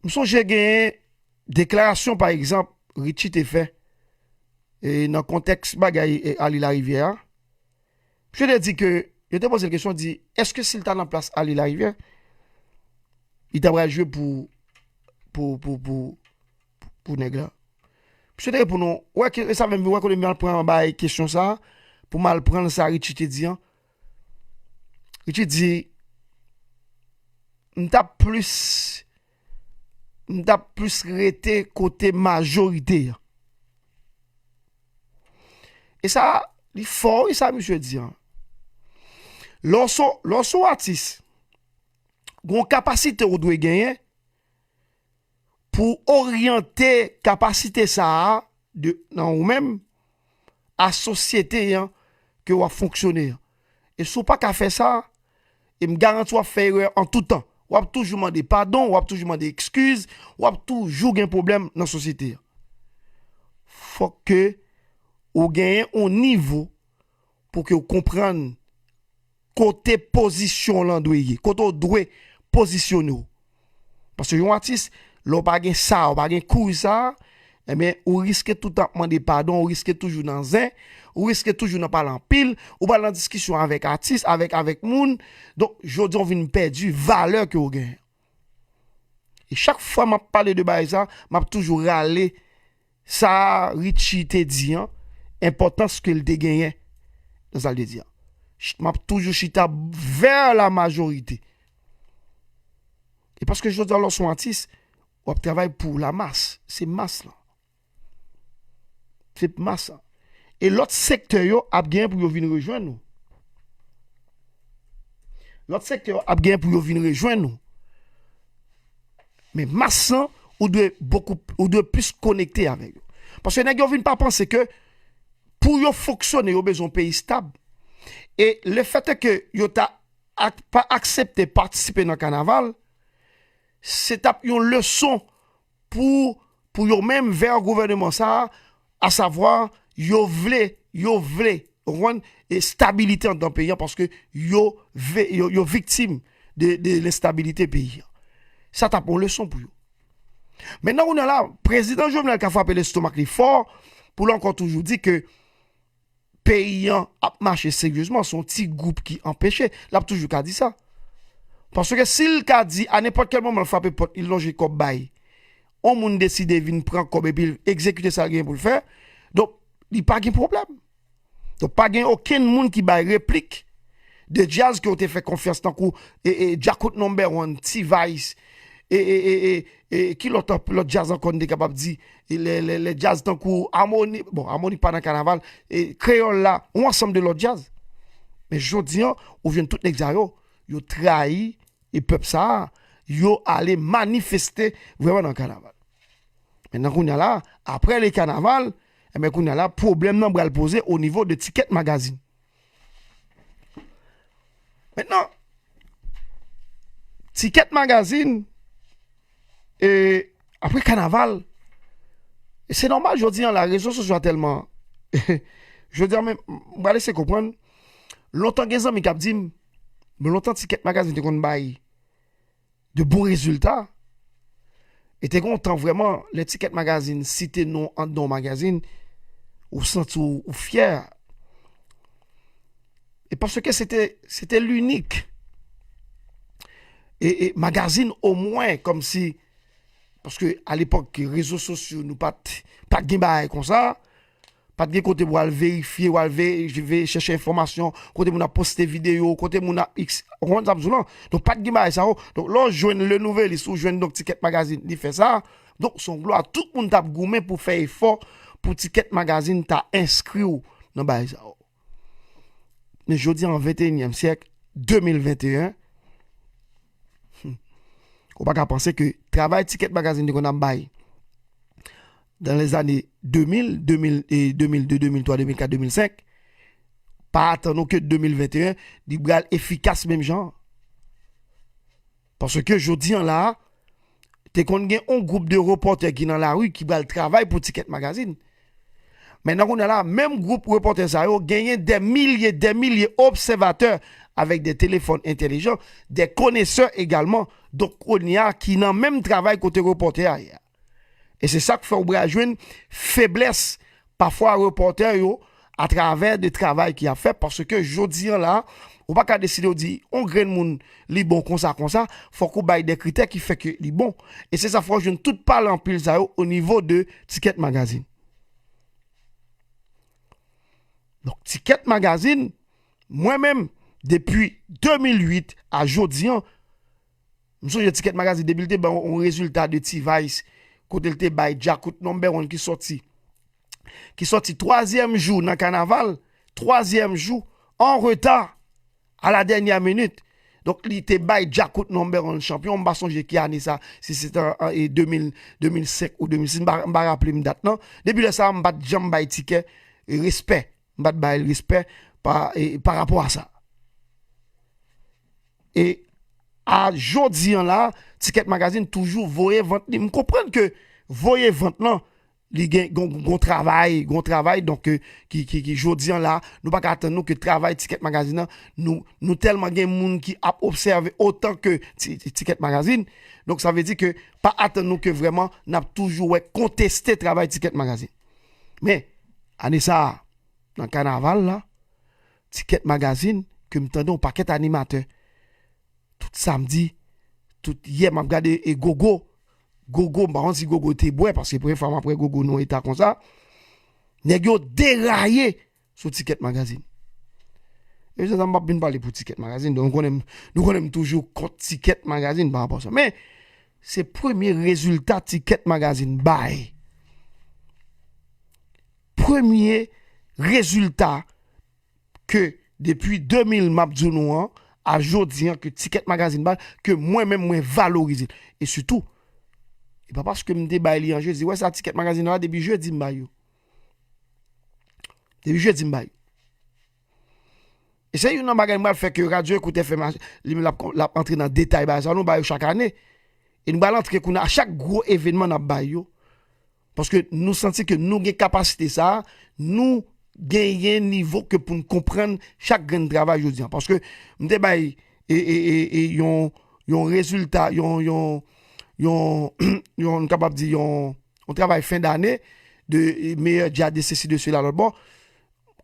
M sonje gen deklarasyon, pa egzanp, Richie te fè, e nan kontèks bagay, e, Ali Larivière a. Misye te di ke, yo te poze l kesyon, di, èske si l ta nan plas Ali Larivière, li ta pral jwe pou, pou, pou, pou, pou nèg la? Misye te reponn, ou wè, ke, e sa menm, ou wè kote m al pran bay kesyon sa, pou m al pran sa Richie te di an. Richie di, m t ap plis, m t ap plis rete kote majorite an. E sa, li fò, wi, sa misye di an. Lè w se, lè w se yon atis, gen yon kapasite ou dwe genyen pou oryante kapasite sa a de, nan ou menm, a sosyete an ke w ap fonksyone an. E si w pa ka fè sa, e m garanti w ap fè erè an tout tan. W ap toujou mande padon, w ap toujou mande ekskiz, w ap toujou gen pwoblèm nan sosyete an. Fòk ke ou genyen yon nivo pou ke w konprann kote pozisyon w lan dwe ye, kote w dwe pozisyone w. Paske yon atis, lè w pa gen sa, w pa gen kouraj sa, ebyen, ou riske tout tan ap mande padon, ou riske toujou nan zen, ou riske toujou nan pale anpil, ou pral nan diskisyon avèk atis, avèk, avèk moun. Donk, jodi a, w vin pèdi valè ke w genyen. E chak fwa m ap pale de bagay sa, m ap toujou rale sa Richie te di an, enpòtans ke l te genyen nan sa l te di an. Ch-, m ap toujou chita vè la majorite. E paske jodi a, lè w se yon atis, w ap travay pou la mas. Se mas lan. Se mas lan. E lòt sektè yo ap genyen pou yo vin rejwenn ou. Lòt sektè yo ap genyen pou yo vin rejwenn ou. Men mas lan, ou dwe bokou, ou dwe plis konekte avèk yo. Paske nèg yo vin pa panse ke pou yo fonksyone, yo bezwen yon peyi stab. E lefètke yo ta ak-, pa aksepte patisipe nan kanaval, se t ap yon leson pou, pou yo menm vè gouvèneman sa a, asavwa, yo vle, yo vle, ou konprann, e stabilite anndan peyi an, paske yo ve-, yo, yo viktim de, de lenstabilite peyi an. Sa t ap yon leson pou yo. Mentnan, kounye a la, prezidan Jovenel ka frape lestomak li fò pou l ankò toujou di ke peyi an ap mache seryezman, se yon ti gwoup ki anpeche, l ap toujou ka di sa. Paske si l ka di, a nenpòt kèl moman, l frape pòt, li lonje kòb bay, yon moun deside vin pran kòb epi l egzekite sa l genyen pou l fè, donk, li pa gen pwoblèm. Donk, pa gen okenn moun ki bay replik de djaz ke w te fè konfyans, tankou, e, e, Djakout Number One, T-Vice, e, e, e, e, e, ki lòt, lòt djaz ankò n te kapab di, e, lè, lè, lè djaz tankou Amoni, bon, Amoni pa nan kanaval, e, Kreyòl la, yon ansanm de lòt djaz. Men jodi an, ou jwenn tout nèg sa yo, yo trayi e pèp sa a, yo ale manifeste vrèman nan kanaval. Mentnan kounye a la, apre le kanaval, enben kounye a la, pwoblèm nan pral poze o nivo de Ticket Magazine. Mentnan, Ticket Magazine, e, apre kanaval, e se nòmal, jodi an, la, rezo sosyo a tèlman, jodi an, men, m pral eseye konprann, lontan gen zanmi k ap di m, men lontan Ticket Magazine te konn bay de bon rezilta. E te gen yon tan vrèman, lè Ticket Magazine site non anndan yon magazin, ou santi w, ou fyè. E paske se te, se te linik. E, e magazin omwen, kòmsi, paske alepòk, rezo sosyo, nou pa t, pa t gen bagay konsa. Pa t gen kote pou al verifye, w al ve, ve chèche enfòmasyon, kote moun ap poste videyo, kote moun ap X, ou konprann sa m di w lan? Donk, pa t gen bagay sa yo. Donk, lè w jwenn Le Nouvelliste, ou jwenn donk Ticket Magazine, li fè sa. Donk, se yon glwa. Tout moun t ap goumen pou fè efò pou Ticket Magazine ta enskri w nan bagay sa yo. Men jodi a, an venteyinyèm syèk, de mil venteyen, hmm, ou pa ka panse ke travay Ticket Magazine te konn ap bay dans les années deux mille, deux mille et deux mille deux, deux mille trois, deux mille quatre, deux mille cinq, pa atann ou ke de mil venteyen, li pral efikas menm jan. Paske jodi a la, te konn gen yon gwoup de repòtè ki nan lari ki pral travay pou Ticket Magazine. Men nan kounye a la, menm gwoup repòtè sa yo genyen dè milye, dè milye obsèvatè avèk de telefòn entèlijan, de konesè egalman, donk kounye a ki nan menm travay kote repòtè a ye a. E se sa k fè w pral jwenn feblès pafwa repòtè yo atravè de travay ki ap fèt, paske jodi a la, ou pa ka deside w di yon grenn moun li bon konsa, konsa, fòk ou bay de kritè ki fè ke li bon. E se sa fè w jwenn tout pale anpil sa yo o nivo de Ticket Magazine. Donk, Ticket Magazine, mwen menm, depi de mil uit a jodi a, m sonje Ticket Magazine, depi l te ban yon rezilta de T-Vice, kote l te bay Djakout Number One ki sòti, ki sòti twazyèm jou nan kanaval, twazyèm jou, an reta, a la dènyè minit. Donk, li te bay Djakout Number One chanpyon. M pa sonje ki ane sa, si se te an, an, e, de mil, de mil senk ou de mil sis, m pa, m pa raple m dat lan. Depi lè sa a, m pa t janm bay Ticket, e, respè. M pa t bay l respè pa, e, pa rapò a sa. E a jodi a la, Ticket Magazine toujou voye vant li. M konprann ke voye vant lan, li gen gon, gon travay, gon travay, donk, e, ki, ki, ki jodi a la, nou pa ka atann nou ke travay Ticket Magazine lan, nou, nou tèlman gen moun ki ap obsève otan ke Ti-, Ti-, Ticket Magazine. Donk, sa vle di ke pa atann nou ke vrèman n ap toujou wè konteste travay Ticket Magazine. Men, ane sa a, nan kanaval la, Ticket Magazine, ke m tande yon pakèt animatè, tout samdi, tout yè, m ap gade e Gogo. Gogo, m pa konn si Gogo te bwè, paske premye fwa m ap wè Gogo nan yon eta konsa. Nèg yo deraye sou Ticket Magazine. E se sa m p ap vin pale pou Ticket Magazine. Donk, nou konnen m, nou konnen m toujou kont Ticket Magazine pa rapò a sa. Men, se premye rezilta Ticket Magazine bay. Premye rezilta ke depi de mil m ap di nou an, a jodi an, ke Ticket Magazine bay, ke mwen menm mwen valorize l. E sitou, e pa paske m te bay li an jedi. Wè sa, Ticket Magazine la, depi jedi m bay yo. Depi jedi m bay yo. E se youn nan bagay m pral fè ke Radyo Ecoute F M a, li menm l ap, l ap antre nan detay bagay sa, nou bay yo chak ane. E nou pral antre kounye a chak gwo evenman n ap bay yo. Paske nou santi ke nou gen kapasite sa a, nou genyen nivo ke pou n konprann chak grenn travay jodi an. Paske m te bay, e, e, e, e yon, yon rezilta, yon, yon, yon, yon, nou kapab di yon, yon travay fen dane de, e, meyè djihadis, sesi de sela lòt bò.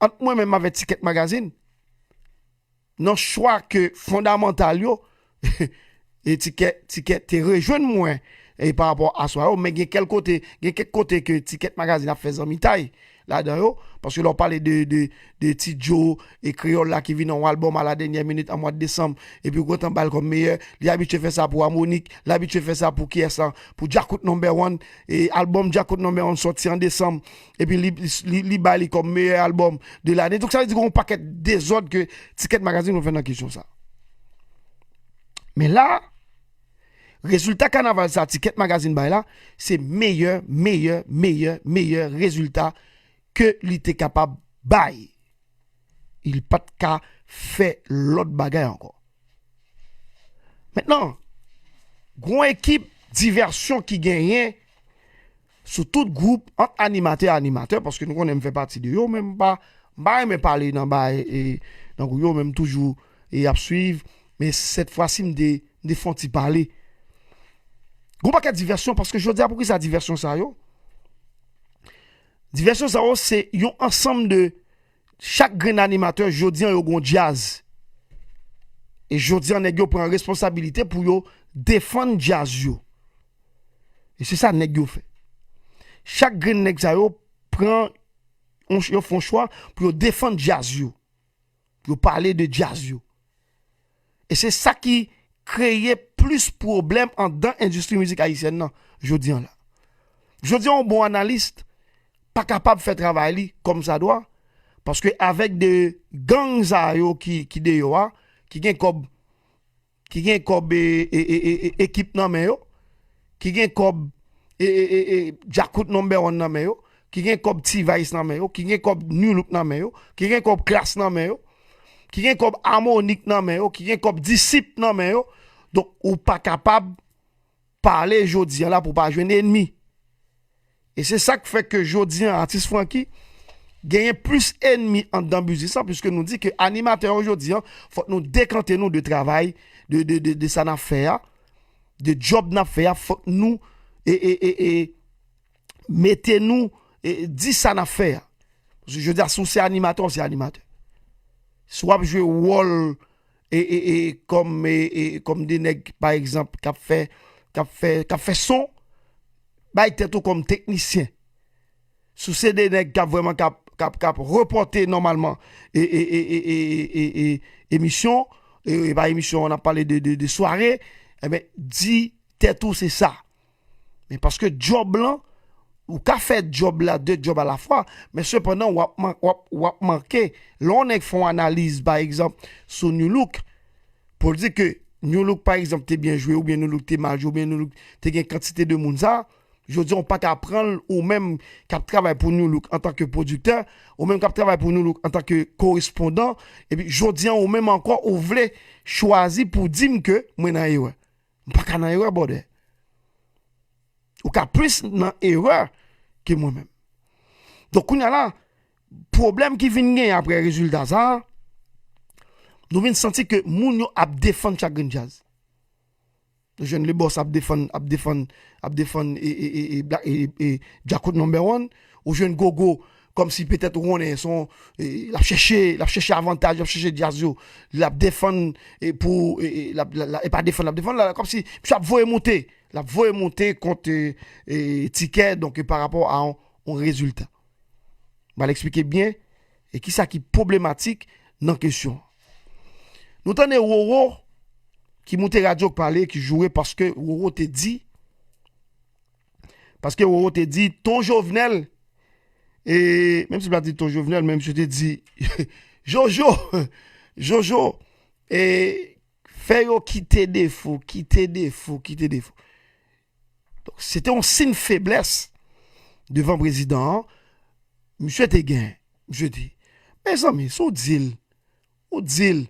Ant mwen menm avèk Ticket Magazine, nan chwa ke fondamantal yo, e Ticket, Ticket te rejwenn mwen, e pa rapò a swa yo, men gen kèk kote, gen kèk kote ke Ticket Magazine ap fè zanmitay ladan yo, paske lè w pale de, de, de Ti Joe e Kreyòl la ki vin nan yon albòm a la dènyè minit an mwa desanm, epi ou gentan ba l kòm meyè, li abitye fè sa pou Harmonik, li abitye fè sa pou kiyès la, pou Djakout Number One, e albòm Djakout Number One sòti an desanm, epi li, li, li ba li kòm meyè albòm de lane. Donk, sa vle di gen yon pakèt dezòd ke Ticket Magazine konn fè nan kesyon sa. Men la, rezilta kanaval sa Ticket Magazine bay la, se meyè, meyè, meyè, meyè rezilta ke li te kapab bay. Li pa t ka fè lòt bagay ankò. Mentnan, gon ekip divèsyon ki genyen sou tout gwoup ant animatè a animatè, paske nou konnen m fè pati de yo, men m pa, m pa renmen pale nan bay, e, nan gwoup yo, men m toujou, e, ap swiv, men sèt fwa si m te, m te fè yon ti pale. Gon pakèt divèsyon, paske jodi a, poukisa divèsyon sa yo? Divèsyon sa yo, se yon ansanm de chak grenn animatè, jodi an, yo gon djaz. E jodi an, nèg yo pran responsabilite pou yo defann djaz yo. E se sa nèg yo fè. Chak grenn nèg sa yo pran, yon- yo fè yon chwa pou yo defann djaz yo. Yo pale de djaz yo. E se sa ki kreye plis pwoblèm anndan endistri mizik ayisyèn nan jodi an la. Jodi an, yon bon analis pa kapab fè travay li kòm sa dwa, paske avèk de gang sa yo ki, ki deyò a, ki gen kòb, ki gen kòb e, e, e, e, e, ekip nan men yo, ki gen kòb e, e, e, e, Djakout number one nan men yo, ki gen kòb T-Vice nan men yo, ki gen kòb Nu Look nan men yo, ki gen kòb Klass nan men yo, ki gen kòb Harmonik nan men yo, ki gen kòb Disip nan men yo. Donk, ou pa kapab pale jodi an la pou pa jwenn enmi. E se sa k fè ke jodi an, atis Francky genyen plis enmi anndan biznis lan, piske nou di ke animatè yo jodi an, fòk nou dekante nou de travay, de, de, de, de sa n ap fè a, de djòb n ap fè a, fòk nou e, e, e, e, mete nou e, di sa n ap fè a. Paske jodi a, si w se animatè, w se animatè. Si w ap jwe wòl e, e, e, kòm, e, e, kòm de nèg, pa egzanp, k ap fè, k ap fè, k ap fè son, bay tèt ou kòm teknisyen. Si w se de nèg k ap vrèman, k ap, k ap, k ap repòte nòmalman e, e, e, e, e, e, e, emisyon, e, e pa emisyon, n ap pale de, de, de sware, enben, di tèt ou se sa. Men paske djòb lan, ou ka fè djòb la, de djòb alafwa, men sepandan, w ap man- w ap, w ap manke. Lè yon nèg fè yon analiz, pa egzanp, sou Nu Look, pou l di ke Nu Look, pa egzanp, te byen jwe, oubyen Nu Look te mal jwe, oubyen Nu Look te gen kantite de moun sa, jodi a, ou pa ka pran l, ou menm k ap travay pou Nu Look antanke pwodiktè, ou menm k ap travay pou Nu Look antanke korespondan, epi jodi a, ou menm ankò, ou vle chwazi pou di m ke mwen nan erè. M pa ka nan erè, brother. Ou ka plis nan erè ke mwen menm. Donk, kounye a la, pwoblèm ki vin genyen apre rezilta sa a, nou vin santi ke moun yo ap defann chak grenn djaz. Nou jwenn Le Boss ap defann, ap defann, ap defann e, e, e, e, Bla- e, e, Djakout number one. Ou jwenn Gogo kòmsi petèt ou konnen son, e, l ap chèche, l ap chèche avantaj, l ap chèche djaz yo. L ap defann e, pou, e, e, l ap, l ap, l ap, e pa defann, l ap defann, la, kòmsi misye ap voye moute. L ap voye moute kont e, e, Tikè, donk, e, pa rapò a yon, yon rezilta. M al eksplike byen e kisa ki pwoblematik nan kesyon. Nou tande Roro ki moute radyo k pale, ki joure paske Roro te di, paske Roro te di, Ton Jovenel, e, menm si l pa di Ton Jovenel, men misye te di, Jojo, Jojo, e, fè yo kite defo, kite defo, kite defo. Donk, se te yon siy feblès devan prezidan an. Misye te gen, misye di, mezanmi, si w di l, ou di l.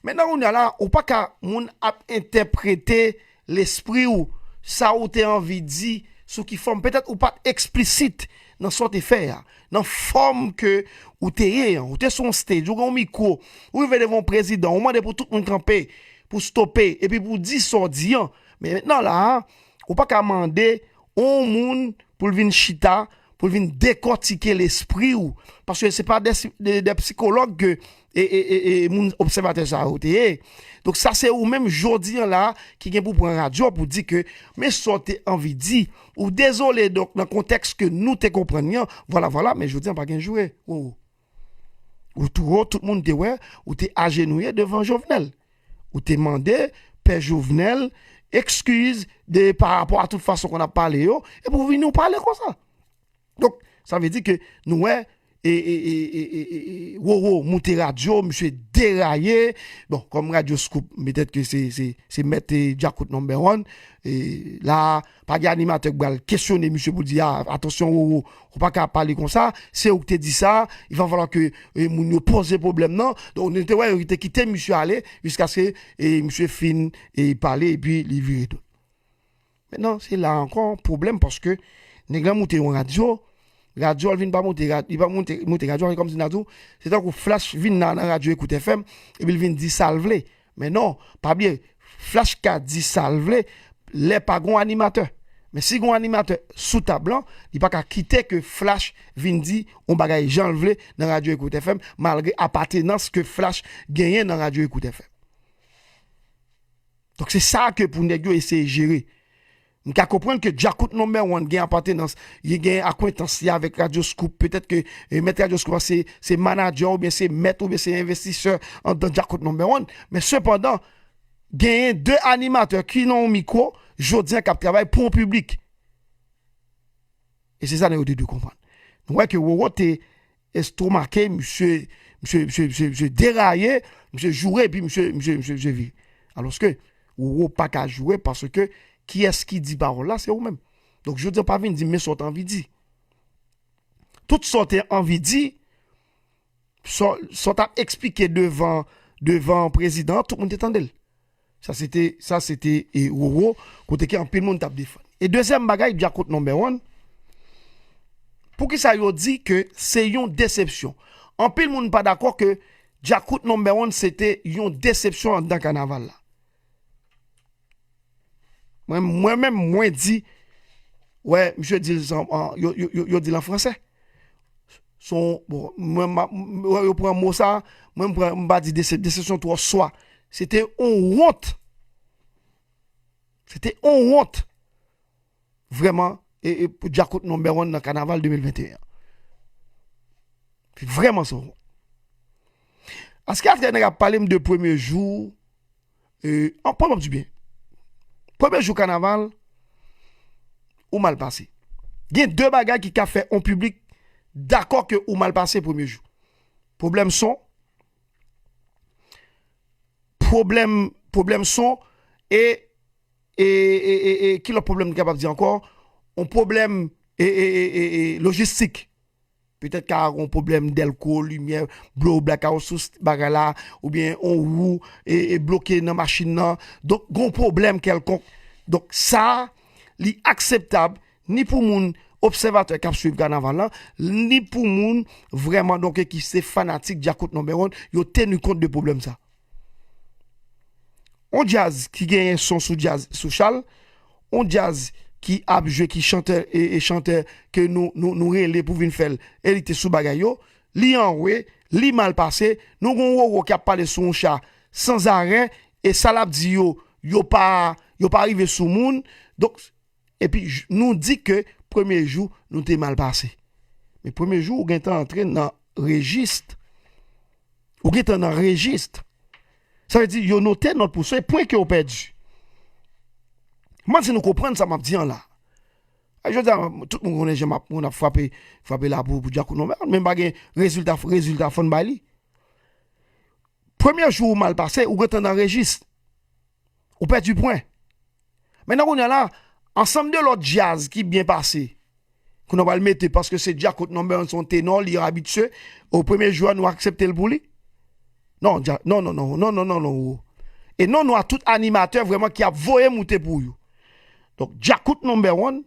Mentnan, kounye a la, ou pa ka, moun ap entèprete lespri w, sa ou te anvi di, sou ki fòm. Petèt ou pa t eksplisit nan sa w te fè a, nan fòm ke ou te ye an. Ou te sou yon stage, ou gen yon mikwo, ou rive devan yon prezidan, ou mande pou tout moun kanpe, pou stope, epi pou di sa w di an. Men mentnan la a, ou pa ka mande yon moun pou l vin chita, pou l vin dekòtike lespri w. Paske se pa de, de, de sikològ ke e, e, e, e, moun obsèvatè sa yo te ye. Donk, sa se ou menm jodi an la ki gen pou pran radyo pou di ke, men sa w te anvi di. Ou dezole, donk, nan kontèks ke nou te konprann li an, vwala, vwala, men jodi an pa gen joure. Ou, ou tou wo, tout moun te wè, ou te ajenouye devan Jovenel. Ou te mande Pè Jovenel ekskiz de pa rapò a tout fason ke n ap pale yo, epi w vini w pale konsa. Donk, sa vle di ke nou wè, e, e, e, e, e, e, e, Roro moute radyo, misye deraye. Bon, kòm radyo Scoop, petèt ke se, se, se mèt e Djakout number one. E la, pa gen animatè k pral kesyone misye pou di, a, atansyon, Roro, ou pa ka pale konsa. Se ou ki te di sa. Il va falloir que, e, moun yo poze pwoblèm nan. Donk, nou te wè, yo te kite misye ale, jiskaske, e, misye fin, e, pale, epi li vire do. Mentnan, se la ankò pwoblèm, paske nèg la moute yon radyo, radyo a l vin pa moute, rad- li pa moute, moute radyo a, se kòmsi n a di w, se tankou Flash vin nan, nan radyo Ecoute F M, epi l vin di sa l vle. Men non, pa bliye, Flash ka di sa l vle, lè pa gon animatè. Men si gen yon animatè sou tab lan, li pa ka kite ke Flash vin di yon bagay jan l vle nan Radyo Ecoute F M, malgre apatenans ke Flash genyen nan Radyo Ecoute F M. Donk, se sa ke pou nèg yo eseye jere. M ka konprann ke Djakout Number One gen apatenans, li gen akwentans li avèk Radyo Scoop, petèt ke eh, mèt Radyo Scoop se, se manadjè oubyen se mèt oubyen se envestisè anndan Djakout Number One. Men sepandan, genyen de animatè ki nan yon mikwo, jodi a k ap travay pou yon piblik. E se sa nèg yo te dwe konprann. Nou wè ke Roro te estomake, misye, misye, misye, misye, misye deraye, misye joure, epi misye, misye, misye vire. Alòske, Roro pa ka joure paske kiyès ki di pawòl la, se ou menm. Donk, jodi a, pa vin di m men sa w t anvi di. Tout sa w te anvi di, sa w, sa w t ap eksplike devan, devan prezidan an, tout moun te tande l. Sa se te, sa se te e, Roro, kote ke anpil moun t ap defann. E dezyèm bagay, Djakout Number One, poukisa yo di ke se yon desepsyon? Anpil moun pa dakò ke Djakout Number One se te yon desepsyon anndan kanaval la. Mwen, mwen menm, mwen di, wè, misye di l an, an, yo, yo, yo, yo di l an fransè. Son, bon, mwen, m a, m, yo pran mo sa, mwen, m pran, m pa di dese-, desepsyon twò swa. Se te yon wont. Se te yon wont. Vrèman, e, e pou Djakout Number One nan kanaval de mil venteyen an. Se vrèman sa. Aske atrè nèg ap pale m de premye jou, e, an, pran m ap di byen. Premye jou kanaval, ou mal pase. Gen de bagay ki ka fè yon piblik dakò ke ou mal pase premye jou. Pwoblèm son, pwoblèm, pwoblèm son, e, e, e, e, e ki lòt pwoblèm nou kapab di ankò? Yon pwoblèm, e, e, e, e, e, lojistik. Petèt ka gen yon pwoblèm dèlko, limyè, blow, blackout sou s-, bagay la, oubyen yon wou, e, e bloke nan machin nan. Donk, gen yon pwoblèm kèlkonk. Donk, sa, li akseptab ni pou moun obsèvatè k ap swiv kanaval la, ni pou moun vrèman, donk, ki se fanatik Djakout Number One, yo teni kont de pwoblèm sa. On djaz ki genyen son sou djaz, sou chal, on djaz ki ap jwe, ki chantè e, e chantè ke nou, nou, nou rele pou vin fè l, e li te sou bagay yo, li anwe, li mal pase, nou gon Roro k ap pale sou yon cha sanzaren, e sa l ap di yo, yo pa, yo pa rive sou moun. Donk, epi j-, nou di ke premye jou, nou te mal pase. Men premye jou, ou gentan antre nan rejis. Ou gentan nan rejis. Sa vle di, yo note nòt pou sa, e pwen ke ou pèdi. Mwen, si nou konprann sa m ap di an la. A, jodi a, tout moun konnen jan m ap, moun ap frape, frape la pou, pou Djakout Number One, men m pa gen rezilta, rezilta fò n bay li. Premye jou ou mal pase, ou gentan nan rejis. Ou pèdi pwen. Mentnan kounye a la, ansanm de lòt djaz ki byen pase, kounye a w pral mete, paske se Djakout Number One, se yon tenò, li abitye, o premye jou a, nou aksepte l pou li? Non, Dja-, non, non, non. E non, non, a tout animatè vrèman ki ap voye moute pou yo. Donk, Djakout Number One,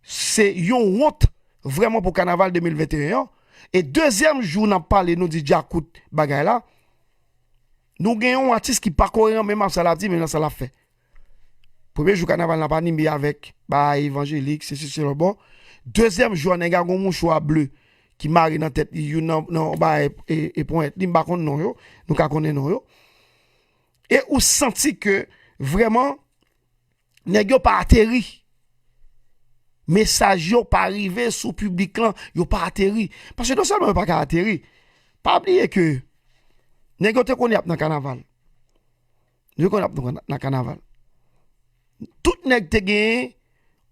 se yon wont vrèman pou kanaval de mil venteyen an. E dezyèm jou n ap pale, nou di Djakout bagay la, nou gen yon atis ki pa koeran menm ak sa l ap di, menm nan sa l ap fè. Premye jou kanaval la pa anime avèk bagay evanjelik, sesi, sela. Bon, dezyèm jou a, nèg la gon mouchwa ble ki mare nan tèt li, youn nan, nan bagay e, e ponyèt li, m pa konn non yo, nou ka konnen non yo. E ou santi ke vrèman, nèg yo pa ateri. Mesaj yo pa rive sou piblik lan, yo pa ateri. Paske non sèlman yo pa ka ateri, pa bliye ke nèg yo te konnen y ap nan kanaval. Yo te konnen y ap nan, nan kanaval. Tout nèg te genyen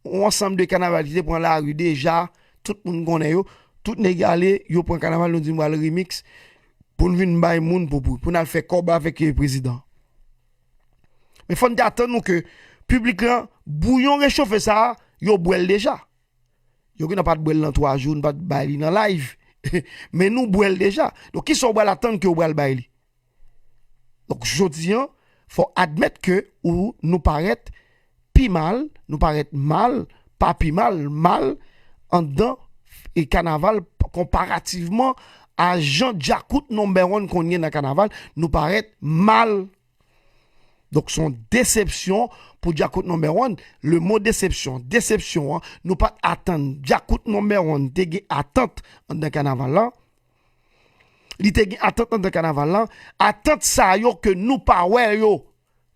yon ansanm de kanaval ki te pran lari deja, tout moun konnen yo. Tout nèg ale, yo pran kanaval, nou di n pral remix, pou n vin bay moun pou, pou, pou n al fè kòb avèk, eh, prezidan. Men fò n te atann nou ke piblik lan, bouyon rechofe sa a, yo bwè l deja. Yo gentan pa t bwè l nan twa jou, n pa t bay li nan live. Men nou bwè l deja. Donk, kisa w pral atann ke w pral bay li? Donk, jodi a, fò admèt ke ou, nou parèt pi mal, nou parèt mal, pa pi mal, mal, anndan e kanaval konparativman a jan Djakout Number One konn ye nan kanaval, nou parèt mal. Donk, se yon desepsyon pou Djakout Number One. Le mo desepsyon, desepsyon an, nou pa t atann Djakout Number One te gen atant anndan kanaval la. Li te gen atant anndan kanaval la. Atant sa yo ke nou pa wè yo.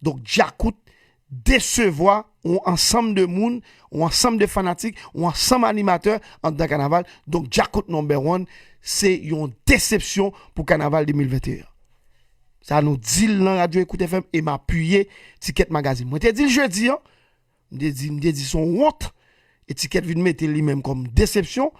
Donk, Djakout desevwa yon ansanm de moun, yon ansanm de fanatik, yon ansanm animatè anndan kanaval. Donk, Djakout Number One, se yon desepsyon pou kanaval de mil venteyen. Sa nou di l nan radyo Ecoute F M e m apiye Ticket Magazine. Mwen te di l jedi an, m te di, m te di se yon wont, Etiket vin mete li menm kòm desepsyon.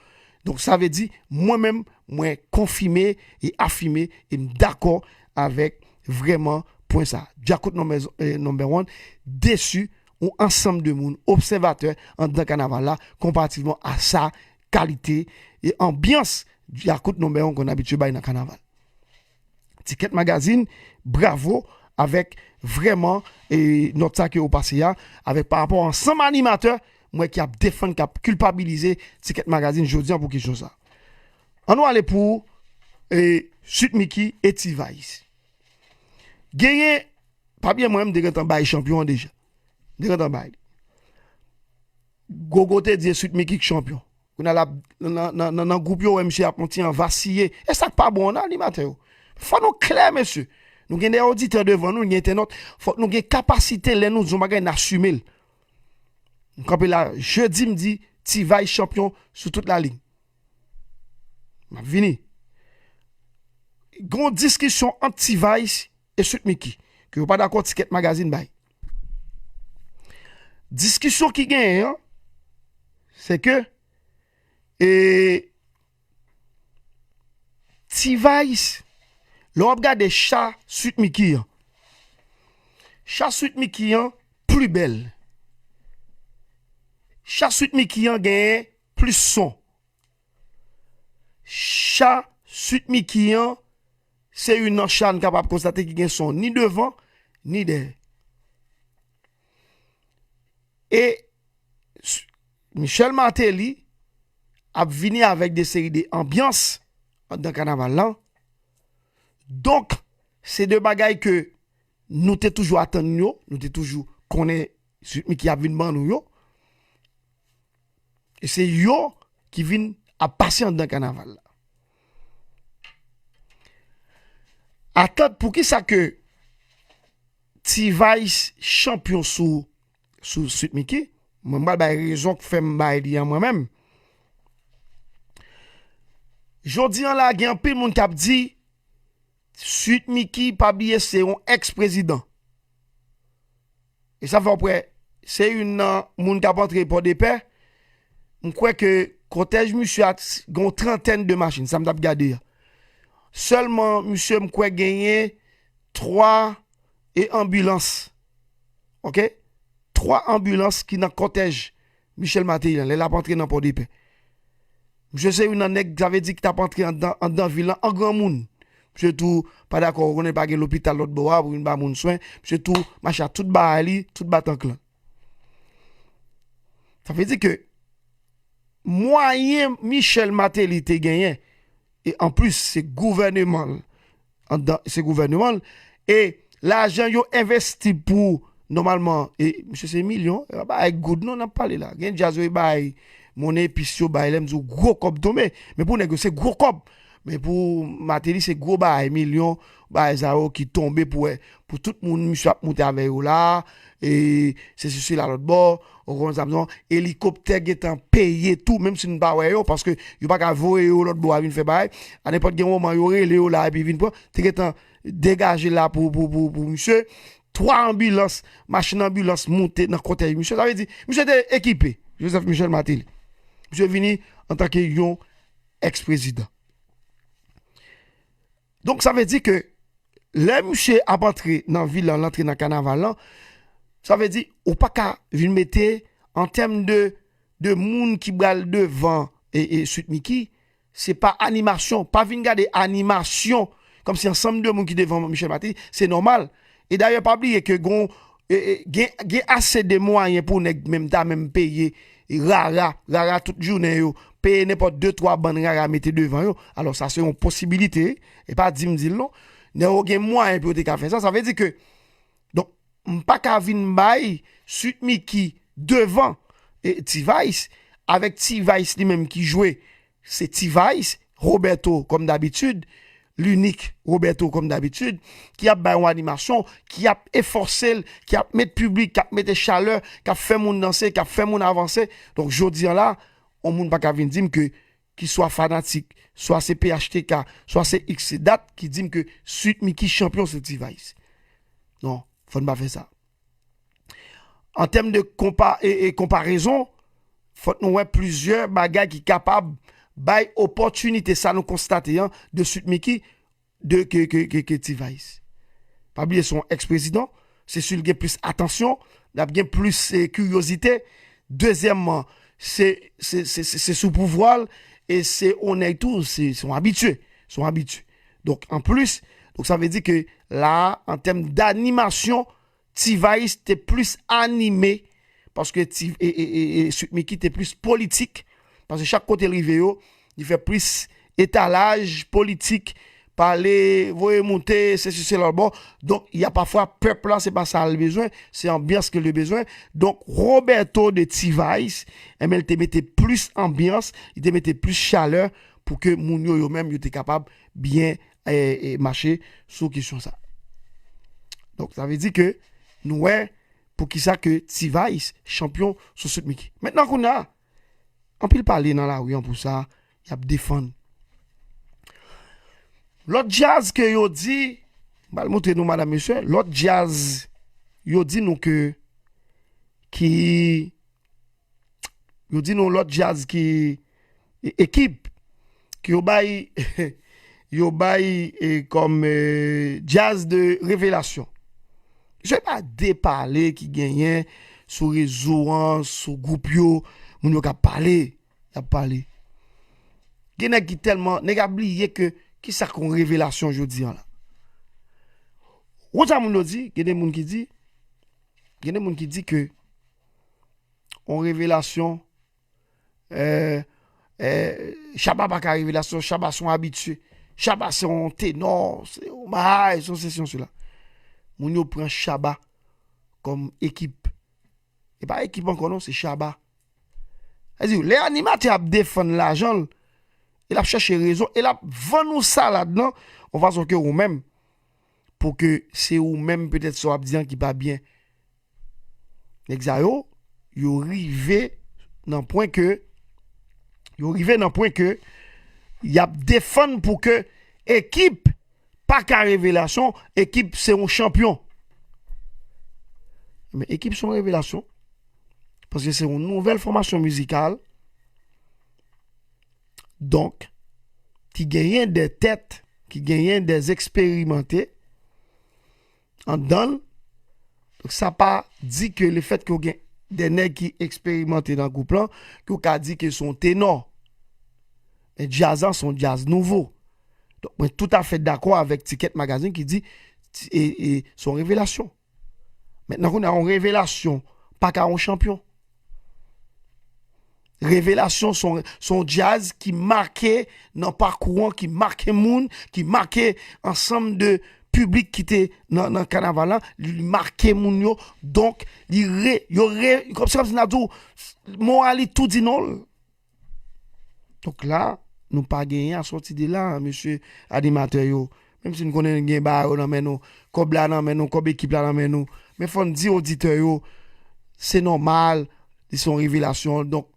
Donk, sa vle di, mwen menm, mwen konfime e afime e m dakò avèk vrèman pwen sa. Djakout Number, eh, Number One desi yon ansanm de moun, obsèvatè anndan kanaval la, konparativman a sa kalite e anbyans Djakout Number One konn abitye bay nan kanaval. Ticket Magazine, bravo avèk vrèman e nòt sa ke ou pase a, avèk pa rapò ansanm animatè, mwen ki ap defann, k ap kilpabilize Ticket Magazine jodi an pou kesyon sa. An nou ale pou e, Sweet Micky e T-Vice. Genyen, pa byen mwen, m te gentan bay chanpyon an deja. M te gentan bay li. Gogo te di e Sweet Micky k chanpyon. Kounye a l ap nan, nan, nan, nan gwoup yo, wè misye ap yon ti jan vasiye. E sa k pa bon an, animatè yo. Fò nou klè, mesye. Nou gen de oditè devan nou, nou gen entènot. Fòk nou gen kapasite lè nou di yon bagay, n asime l. M kanpe la, jedi, m di, T-Vice chanpyon sou tout laliy. M ap vini. Gen yon diskisyon ant T-Vice e Sweet Micky, ke yo pa dakò, Ticket Magazine bay. Diskisyon ki genyen an, se ke e, T-Vice, lè w ap gade cha Sweet Micky an, cha Sweet Micky an pli bèl. Cha Sweet Micky an genyen plis son. Cha Sweet Micky an, se youn nan cha n kapab konstate ki gen son ni devan, ni dèyè. E s- Michel Martelly ap vini avèk de seri de anbyans anndan kanaval lan. Donk, se de bagay ke nou te toujou atann yo, nou te toujou konnen Sweet Micky ap vin ban nou yo. E se yo ki vin ap pase anndan kanaval la. Atant poukisa ke T-Vice chanpyon sou, sou Sweet Micky, mwen m pral bay rezon k fè m bay li an mwen menm. Jodi an la, gen anpil moun k ap di, Sweet Micky, pa bliye, se yon ex-prezidan. E sa fè w kwè, se youn nan moun k ap antre Pòdepè. M kwè ke kòtèj misye a t- gen yon trantèn de machin, sa m t ap gade a. Sèlman, misye, m kwè genyen twa e anbilans. Oke? Twa anbilans ki nan kòtèj Michel Martelly an, lè l ap antre nan Pòdepè. Misye se youn nan nèg, sa vle di, ki t ap antre anndan, anndan vil lan an granmoun. Misye tou pa dakò, ou konnen pa gen lopital lòt bò a pou vin ba moun swen. Misye tou mache ak tout bagay li, tout batank lan. Sa vle di ke mwayen Michel Martelly te genyen, e anplis, se gouvèneman l, anndan, se gouvèneman l, e lajan yo envesti pou, nòmalman, e misye se milyon, e pa bagay goud non n ap pale la. Gen djaz yo e bay, monnen epis yo bay, lè m di w gwo kòb tonbe, men pou nèg yo se gwo kòb. Men pou Martelly se gwo bagay, milyon, bagay sa yo ki tonbe pou wè, pou tout moun misye ap moute avè yo la, e se sisi la lòt bò, ou konprann sa m di w, elikoptè gentan peye tou, menm si n pa wè yo, paske yo pa ka voye yo lòt bò a vin fè bagay. A nenpòt gen moman yo rele yo la epi vin pran, te gentan degaje la pou, pou, pou, pou misye. Twa anbilans, machin anbilans moute nan kòtèj misye. Sa vle di, misye te ekipe, Joseph Michel Martelly. Misye vini antanke yon ex-prezidan. Donk, sa vle di ke lè misye ap antre nan vil lan, l antre nan kanaval lan, sa vle di, ou pa ka vin mete an tèm de, de moun ki pral devan e, e Sweet Micky, se pa animasyon. Pa vin gade animasyon kòmsi ansanm de moun ki devan Michel Martelly, se nòmal. E dayè, pa bliye ke gon, e, e, gen, gen ase de mwayen pou nèg menm ta menm peye rara, rara tout jounen yo, peye nenpòt de, twa bann rara mete devan yo. Alò, sa se yon posibilite, e pa di m di l non. Nèg yo gen mwayen pou yo te ka fè sa. Sa vle di ke, donk, m pa ka vin bay Sweet Micky devan e T-Vice, avèk T-Vice li menm ki jwe, se T-Vice, Roberto kòm dabitid, linik Roberto kòm dabitid, ki ap bay yon animasyon, ki ap efòse l, ki ap met piblik, k ap mete chalè, k ap fè moun danse, k ap fè moun avanse. Donk jodi an la, yon moun pa ka vin di m ke ki swa fanatik, swa se P H T K, swa se X, se dat ki di m ke Sweet Micky chanpyon se T-Vice. Non, fò n pa fè sa. An tèm de konpa, e, e konparezon, fòk nou wè plizyè bagay ki kapab bay opòtinite sa nou konstate an de Sweet Micky de, ke, ke, ke, ke T-Vice. Pa bliye se yon ex-prezidan, se si l gen plis atansyon, l ap gen plis, eh, kiryozite. Dezyèmman, se, se, se, se, se sou pouvwa l, e se yon nèg tou, se, se yon abitye, se yon abitye. Donk, anplis, donk sa vle di ke la, an tèm d'animasyon, T-Vice te plis anime, paske T-, e, e, e, e Sweet Micky te plis politik, paske chak kote l rive yo, li fè plis etalaj politik, pale, voye moute, sesi sela, bon. Donk, y a pafwa pèp la, se pa sa l bezwen, se anbyans ke l bezwen. Donk, Roberto de T-Vice, enben, li te mete plis anbyans, li te mete plis chalè pou ke moun yo, yo menm, yo te kapab byen, e, e, mache sou kesyon sa. Donk, sa vle di ke nou wè poukisa ke T-Vice chanpyon sou Sweet Micky. Mentnan, kounye a, anpil pale nan lari an pou sa, y ap defann. Lòt djaz ke yo di, m pral montre nou, madam, mesye, lòt djaz yo di nou ke, ki, yo di nou lòt djaz ki, e, ekip, ke yo bay, yo bay, e, kòm, e, djaz de revelasyon. Se pa de pale ki genyen sou rezo an, sou gwoup yo, moun yo ka pale, y ap pale. Gen nèg ki tèlman, nèg ap bliye ke kisa k yon revelasyon jodi an la. Ou konn sa moun yo di, gen de moun ki di, gen de moun ki di ke yon revelasyon, eh, eh, Shabba pa ka revelasyon, Shabba se yon abitye, Shabba se yon tenò, se yon bay, se yon sesi, yon sela. Moun yo pran Shabba kòm ekip. E pa ekip ankò non, se Shabba. Sa di, lè animatè ap defann lajan l, e l ap chèche rezon, e l ap vann ou salad nan, yon fason ke ou menm, pou ke se ou menm petèt sa w ap di an ki pa byen. Nèg sa yo, yo rive nan pwen ke, yo rive nan pwen ke y ap defann pou ke ekip pa ka revelasyon, ekip se yon chanpyon. Men ekip se yon revelasyon, paske se yon nouvèl fòmasyon mizikal, donk, ki genyen de tèt, ki genyen de eksperimante anndan l. Donk, sa pa di ke lefèt ke w gen de nèg ki eksperimante nan gwoup lan, ke w ka di ke se yon tenò. Men djaz lan, se yon djaz nouvo. Donk, mwen toutafè dakò avèk Ticket Magazine ki di, ti-, e, e, se yon revelasyon. Mentnan, kounye a, yon revelasyon pa ka yon chanpyon. Revelasyon se yon, se yon djaz ki make nan pakou an, ki make moun, ki make ansanm de piblik ki te nan, nan kanaval la, li make moun yo. Donk, li re, yo re, kòm, se kòmsi n a di w, moral li tou di non l. Donk la, nou pa genyen a sòti de la, mesye animatè yo. Menm si n konnen n gen bagay yo nan men nou, kòb la nan men nou, kòb ekip la nan men nou. Men fò n di oditè yo, se nòmal, li se yon revelasyon. Donk,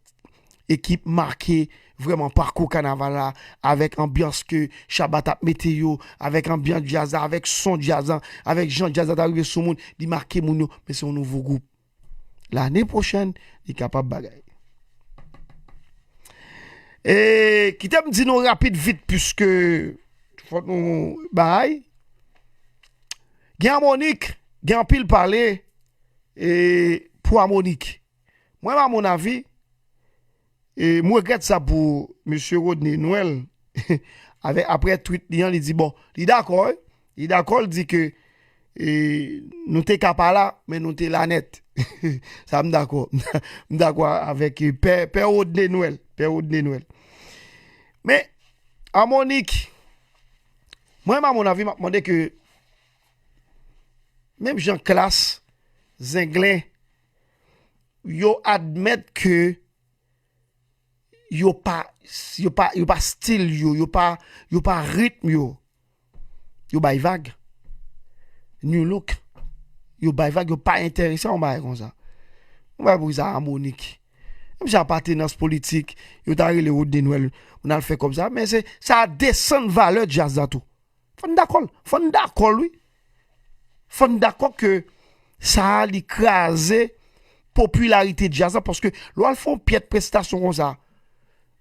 ekip make vrèman pakou kanaval la, avèk anbyans ke Shabba t ap mete yo, avèk anbyans djaz la, avèk son djaz la, avèk jan djaz la t ap rive sou moun, li make moun yo, men se yon nouvo gwoup. Lane pwochèn, li kapab bagay. E kite m di nou rapid vit, piske fòk nou bay. Gen Amonik, gen anpil pale, e pou Amonik. Mwen, a mon avi, e m regrèt sa pou mesye Rodney Noël, avè, aprè tweet li an, li di, bon, li dakò, wi. Li dakò, li di ke, e, nou te ka pa la, men nou te la nèt. Sa, m dakò. M dakò avèk, e, pè, pè Rodney Noël. Pè Rodney Noël. Men, Amonik, mwen, a mon avi, m ap mande ke, menm jan Klass Zenglen, yo admèt ke yo pa, yo pa, yo pa stil yo, yo pa, yo pa ritm yo. Yo bay vag. New look. Yo bay vag, yo pa enterese a yon bagay konsa. Yon bagay pou sa Amonik. Menm si apatenans politik, yo ta rele Rodney Nwèl, moun al fè kòb sa, men se, sa desann valè djaz la tou. Fò n dakò l. Fò n dakò l, wi. Fò n dakò ke sa a li kraze popilarite djaz la, paske lè w al fè yon pyès prestasyon konsa,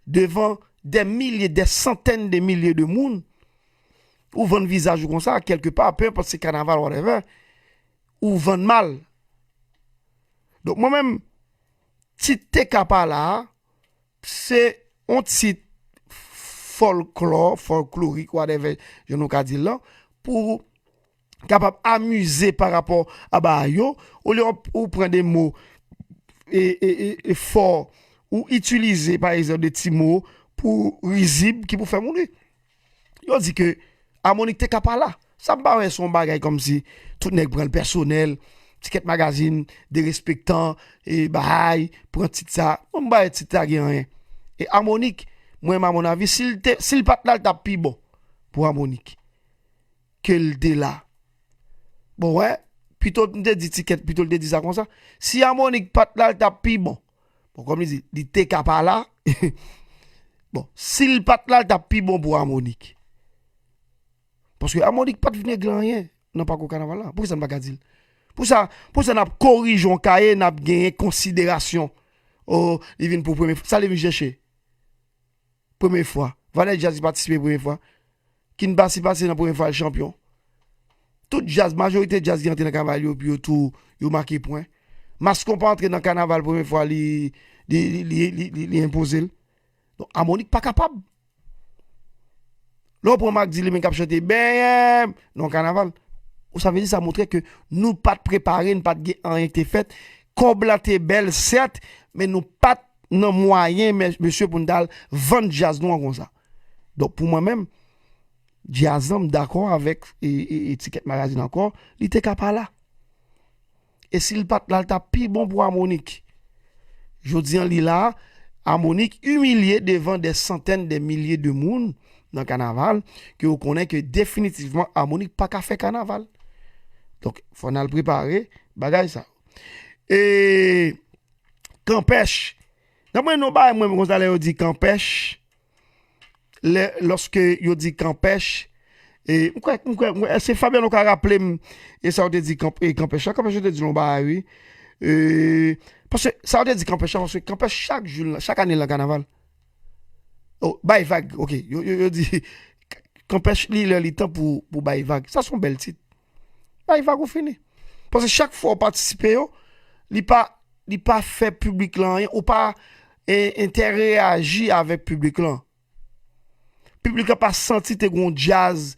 devan dè milye, dè santèn de milye de moun, ou vann vizaj ou konsa, kèlke pa, pe enpòt se kanaval, whatever, ou vann mal. Donk, mwen menm, tit Te Ka Pa La a, se yon tit fòlklò, fòlklorik, whatever, jan nou ka di l lan, pou kapab amize pa rapò a bagay yo, olye w, ou pran de mo e, e, e, e fò, ou itilize, pa egzanp, de ti mo pou rizib ki pou fè moun ri. Yo di ke Amonik Te Ka Pa La. Sa m pa wè se yon bagay kòmsi tout nèg pran l pèsonèl, Tikèt Magazin, derespektan, e bay, pran tit sa. Mwen m pa wè tit sa gen anyen. E Amonik, mwen, a mon avi, si l te, si l pa t la, l t ap pi bon pou Amonik ke l te la. Bon, wè, pito m te di Tikèt, pito l te di sa konsa. Si Amonik pa t la, l t ap pi bon. Bon, kòm li di, li te ka pa la. Bon, si l pa t la, l t ap pi bon pou Amonik. Paske Amonik pa t vin regle anyen nan pakou kanaval la. Poukisa n pa ka di l? Pou sa, pou sa n ap korije yon kaye, n ap genyen konsiderasyon. O, li vin pou premye fwa. Sa li vin chèche? Premye fwa. Valè djaz ki patisipe premye fwa. Ki n pase pase nan premye fwa l chanpyon. Tout djaz, majorite djaz ki antre nan kanaval yo, epi yo tou, yo make pwen. Maskonpa antre nan kanaval premye fwa, li, li, li, li, li, li enpoze l. Donk, Amonik pa kapab. Lè w pran Marc Dilimen k ap chante benyen nan yon kanaval, ou sa vle di sa montre ke nou pa t prepare, n pa t gen anyen ki te fèt. Kòb la te bèl, sèt, men nou pa t nan mwayen, men, mesye, pou n t al vann djaz nou an konsa. Donk, pou mwen menm, djaz lan, m dakò avèk e, e, Etikèt Magazin ankò, li te ka pa la. E si l pa t la, l t ap pi bon pou Amonik. Jodi an, li la, Amonik imilye devan dè santèn dè milye de moun nan kanaval, ke ou konnen ke definitivman Amonik pa ka fè kanaval. Donk, fò n al prepare bagay sa. E Kanpèch. Nan mwen, non, bagay mwen konsa lè yo di Kanpèch, lè, lòske yo di Kanpèch, e, m kwè, m kwè, m kwè, se Fabiano ka raple m, e sa yo te di Kanp-, e Kanpèch la, Kanpèch yo te di yon bagay, wi. E, paske sa yo te di Kanpèch la, paske Kanpèch chak jou, chak ane l nan kanaval. O, bay vag, oke, yo, yo, yo di, Kanpèch li lè li tan pou, pou bay vag. Sa se yon bèl tit. Bay vag ou fini. Paske chak fwa w patisipe yo, li pa, li pa fè piblik lan anyen, ou pa e, entèreyaji avèk piblik lan. Piblik lan pa santi te gon djaz,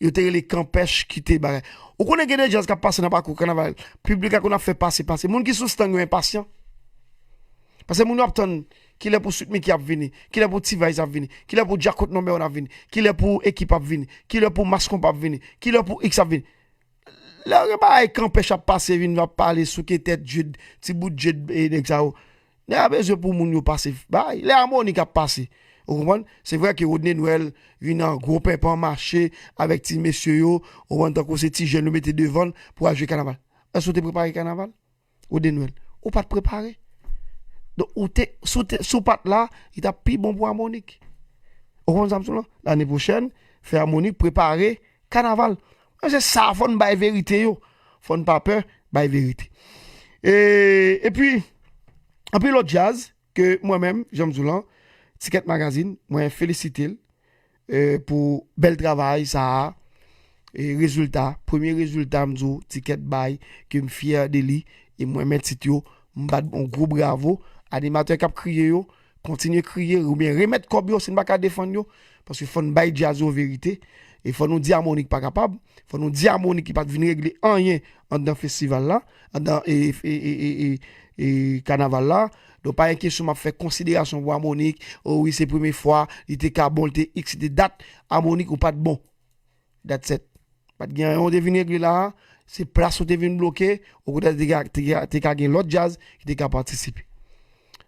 yo te rele Kanpèch ki te bagay. Ou konnen gen de djaz k ap pase nan pakou kanaval, piblik la konn ap fè pase, pase. Moun ki sou stand yo enpasyan. Paske moun yo ap tann kilè pou Sweet Micky ap vini, kilè pou T-Vice ap vini, kilè pou Djakout Number One ap vini, kilè pou Ekip ap vini, kilè pou Mass Konpa ap vini, kilè pou X ap vini. Lè gen bagay Kanpèch ap pase, vin ap pale souke tèt Jude, ti bout Jude, e nèg sa yo. Nèg a bezwen pou moun yo pase bay. Lè Amonik ap pase. Ou konprann? Se vrè ke Rodney Nwèl vin an gwo penpan mache avèk ti mesye yo, ou konprann, tankou se ti jèn yo mete devan l pou al jwe kanaval. Èske w te prepare kanaval? Ou de Nwèl. Ou pa t prepare. Donk, ou te, si w te, si w pa t la, li t ap pi bon pou Amonik. Ou konprann sa m sou lan? Lane pwochèn, fè Amonik prepare kanaval. Men se sa, fò n bay verite yo. Fò n pa pè bay verite. E, epi, anpil lòt djaz ke mwen menm, jan m di w lan, Tikèt Magazin, mwen felisite l, e, pou bèl travay sa a, e, rezilta, premye rezilta, m di w, Tikèt bay, ke m fyè de li, e mwen men tit yo, m bat yon gwo bravo, animatè k ap kriye yo, kontinye kriye, oubyen remèt kòb yo, si n pa ka defann yo, paske fò n bay djaz yo verite, e fò nou di Amonik pa kapab, fò nou di Amonik ki pa t vin regle anyen anndan festival la, anndan, e, e, e, e, e, e kanaval la. Donk, pa gen kesyon m ap fè konsiderasyon pou Amonik. O wi, se premye fwa, li te ka bon, li te X, li te dat. Amonik, ou pa t bon. That's it. Pa t gen anyen ou te vin regle la a. se plas ou te vin bloke, okontrè te ka, te ka, te ka gen lòt djaz ki te ka patisipe.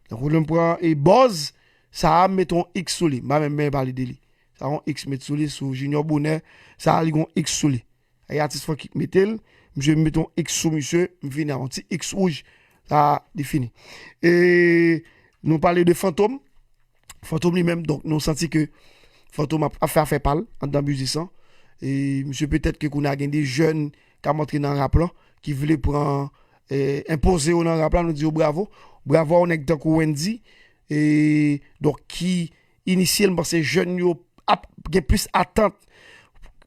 Donk, ou menm pran e bòz, sa a m mete yon X sou li. M pa menm, menm pale de li. Sa yon X met sou li, sou Junior Bonheur, sa a li gon X sou li. E atis Francky k mete l, misye mete yon X sou misye, m vini a yon ti X wouj, sa a li fini. E nou pale de Fantom, Fantom li menm, donk nou santi ke Fantom ap, ap fè afè pa l anndan biznis lan. E misye petèt ke kounye a gen de jèn k ap antre nan rap lan, ki vle pran, e, enpoze yo nan rap la, nou di yo bravo. Bravo a yon nèg tankou Wendy, e, donk ki inisye l, m panse jèn yo ap gen plis atant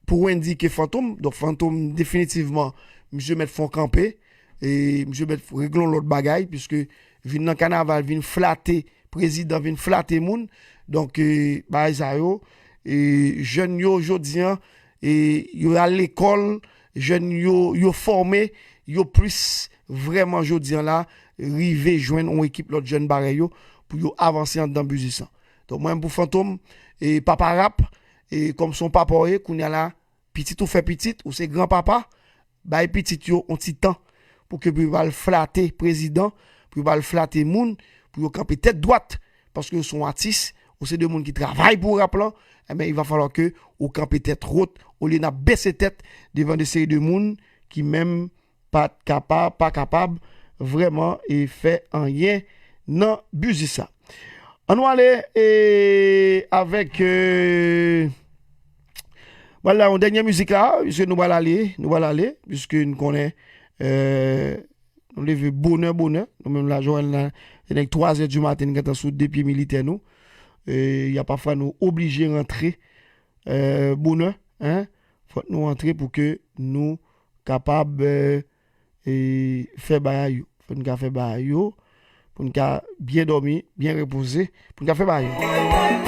pou Wendy ke Fantom. Donk Fantom definitivman, misye mèt fè yon kanpe, e misye mèt regle yon lòt bagay, piske vin nan kanaval, vin flate prezidan, vin flate moun. Donk, e, bagay sa yo, e, jèn yo jodi an, e, yo al lekòl, jèn yo, yo fòme, yo plis vrèman jodi an la, rive jwenn yon ekip lòt jèn parèy yo, pou yo avanse anndan biznis lan. Donk mwen menm pou Fantom, e, papa rap, e, kòm se yon papa w ye, kounye a la, pitit ou fè pitit, ou se gran papa, bay pitit yo yon ti tan pou ke pou yo pa al flate prezidan, pou yo pa al flate moun, pou yo kanpe tèt dwat, paske ou se yon atis, ou se de moun ki travay pou rap lan, enben, il va falloir ke ou kanpe tèt wot, olye n ap bese tèt devan de seri de moun ki menm pa t kapab, pa kapab vrèman e fè anyen nan biznis sa. Ann nou ale, e, avèk, e, pral la yon dènye mizik la, piske nou pral ale, nou pral ale, piske nou konnen, e, nou leve bonè, bonè, nou menm la, Joel la, se nèg twa zè di maten, nou gentan sou de pye militè nou. E, y a pafwa nou oblije rantre, e, bonè, en, fòk nou rantre pou ke nou kapab, e, e, fè bagay yo. Fòk nou ka fè bagay yo, pou nou ka byen dòmi, byen repoze, pou nou ka fè bagay yo.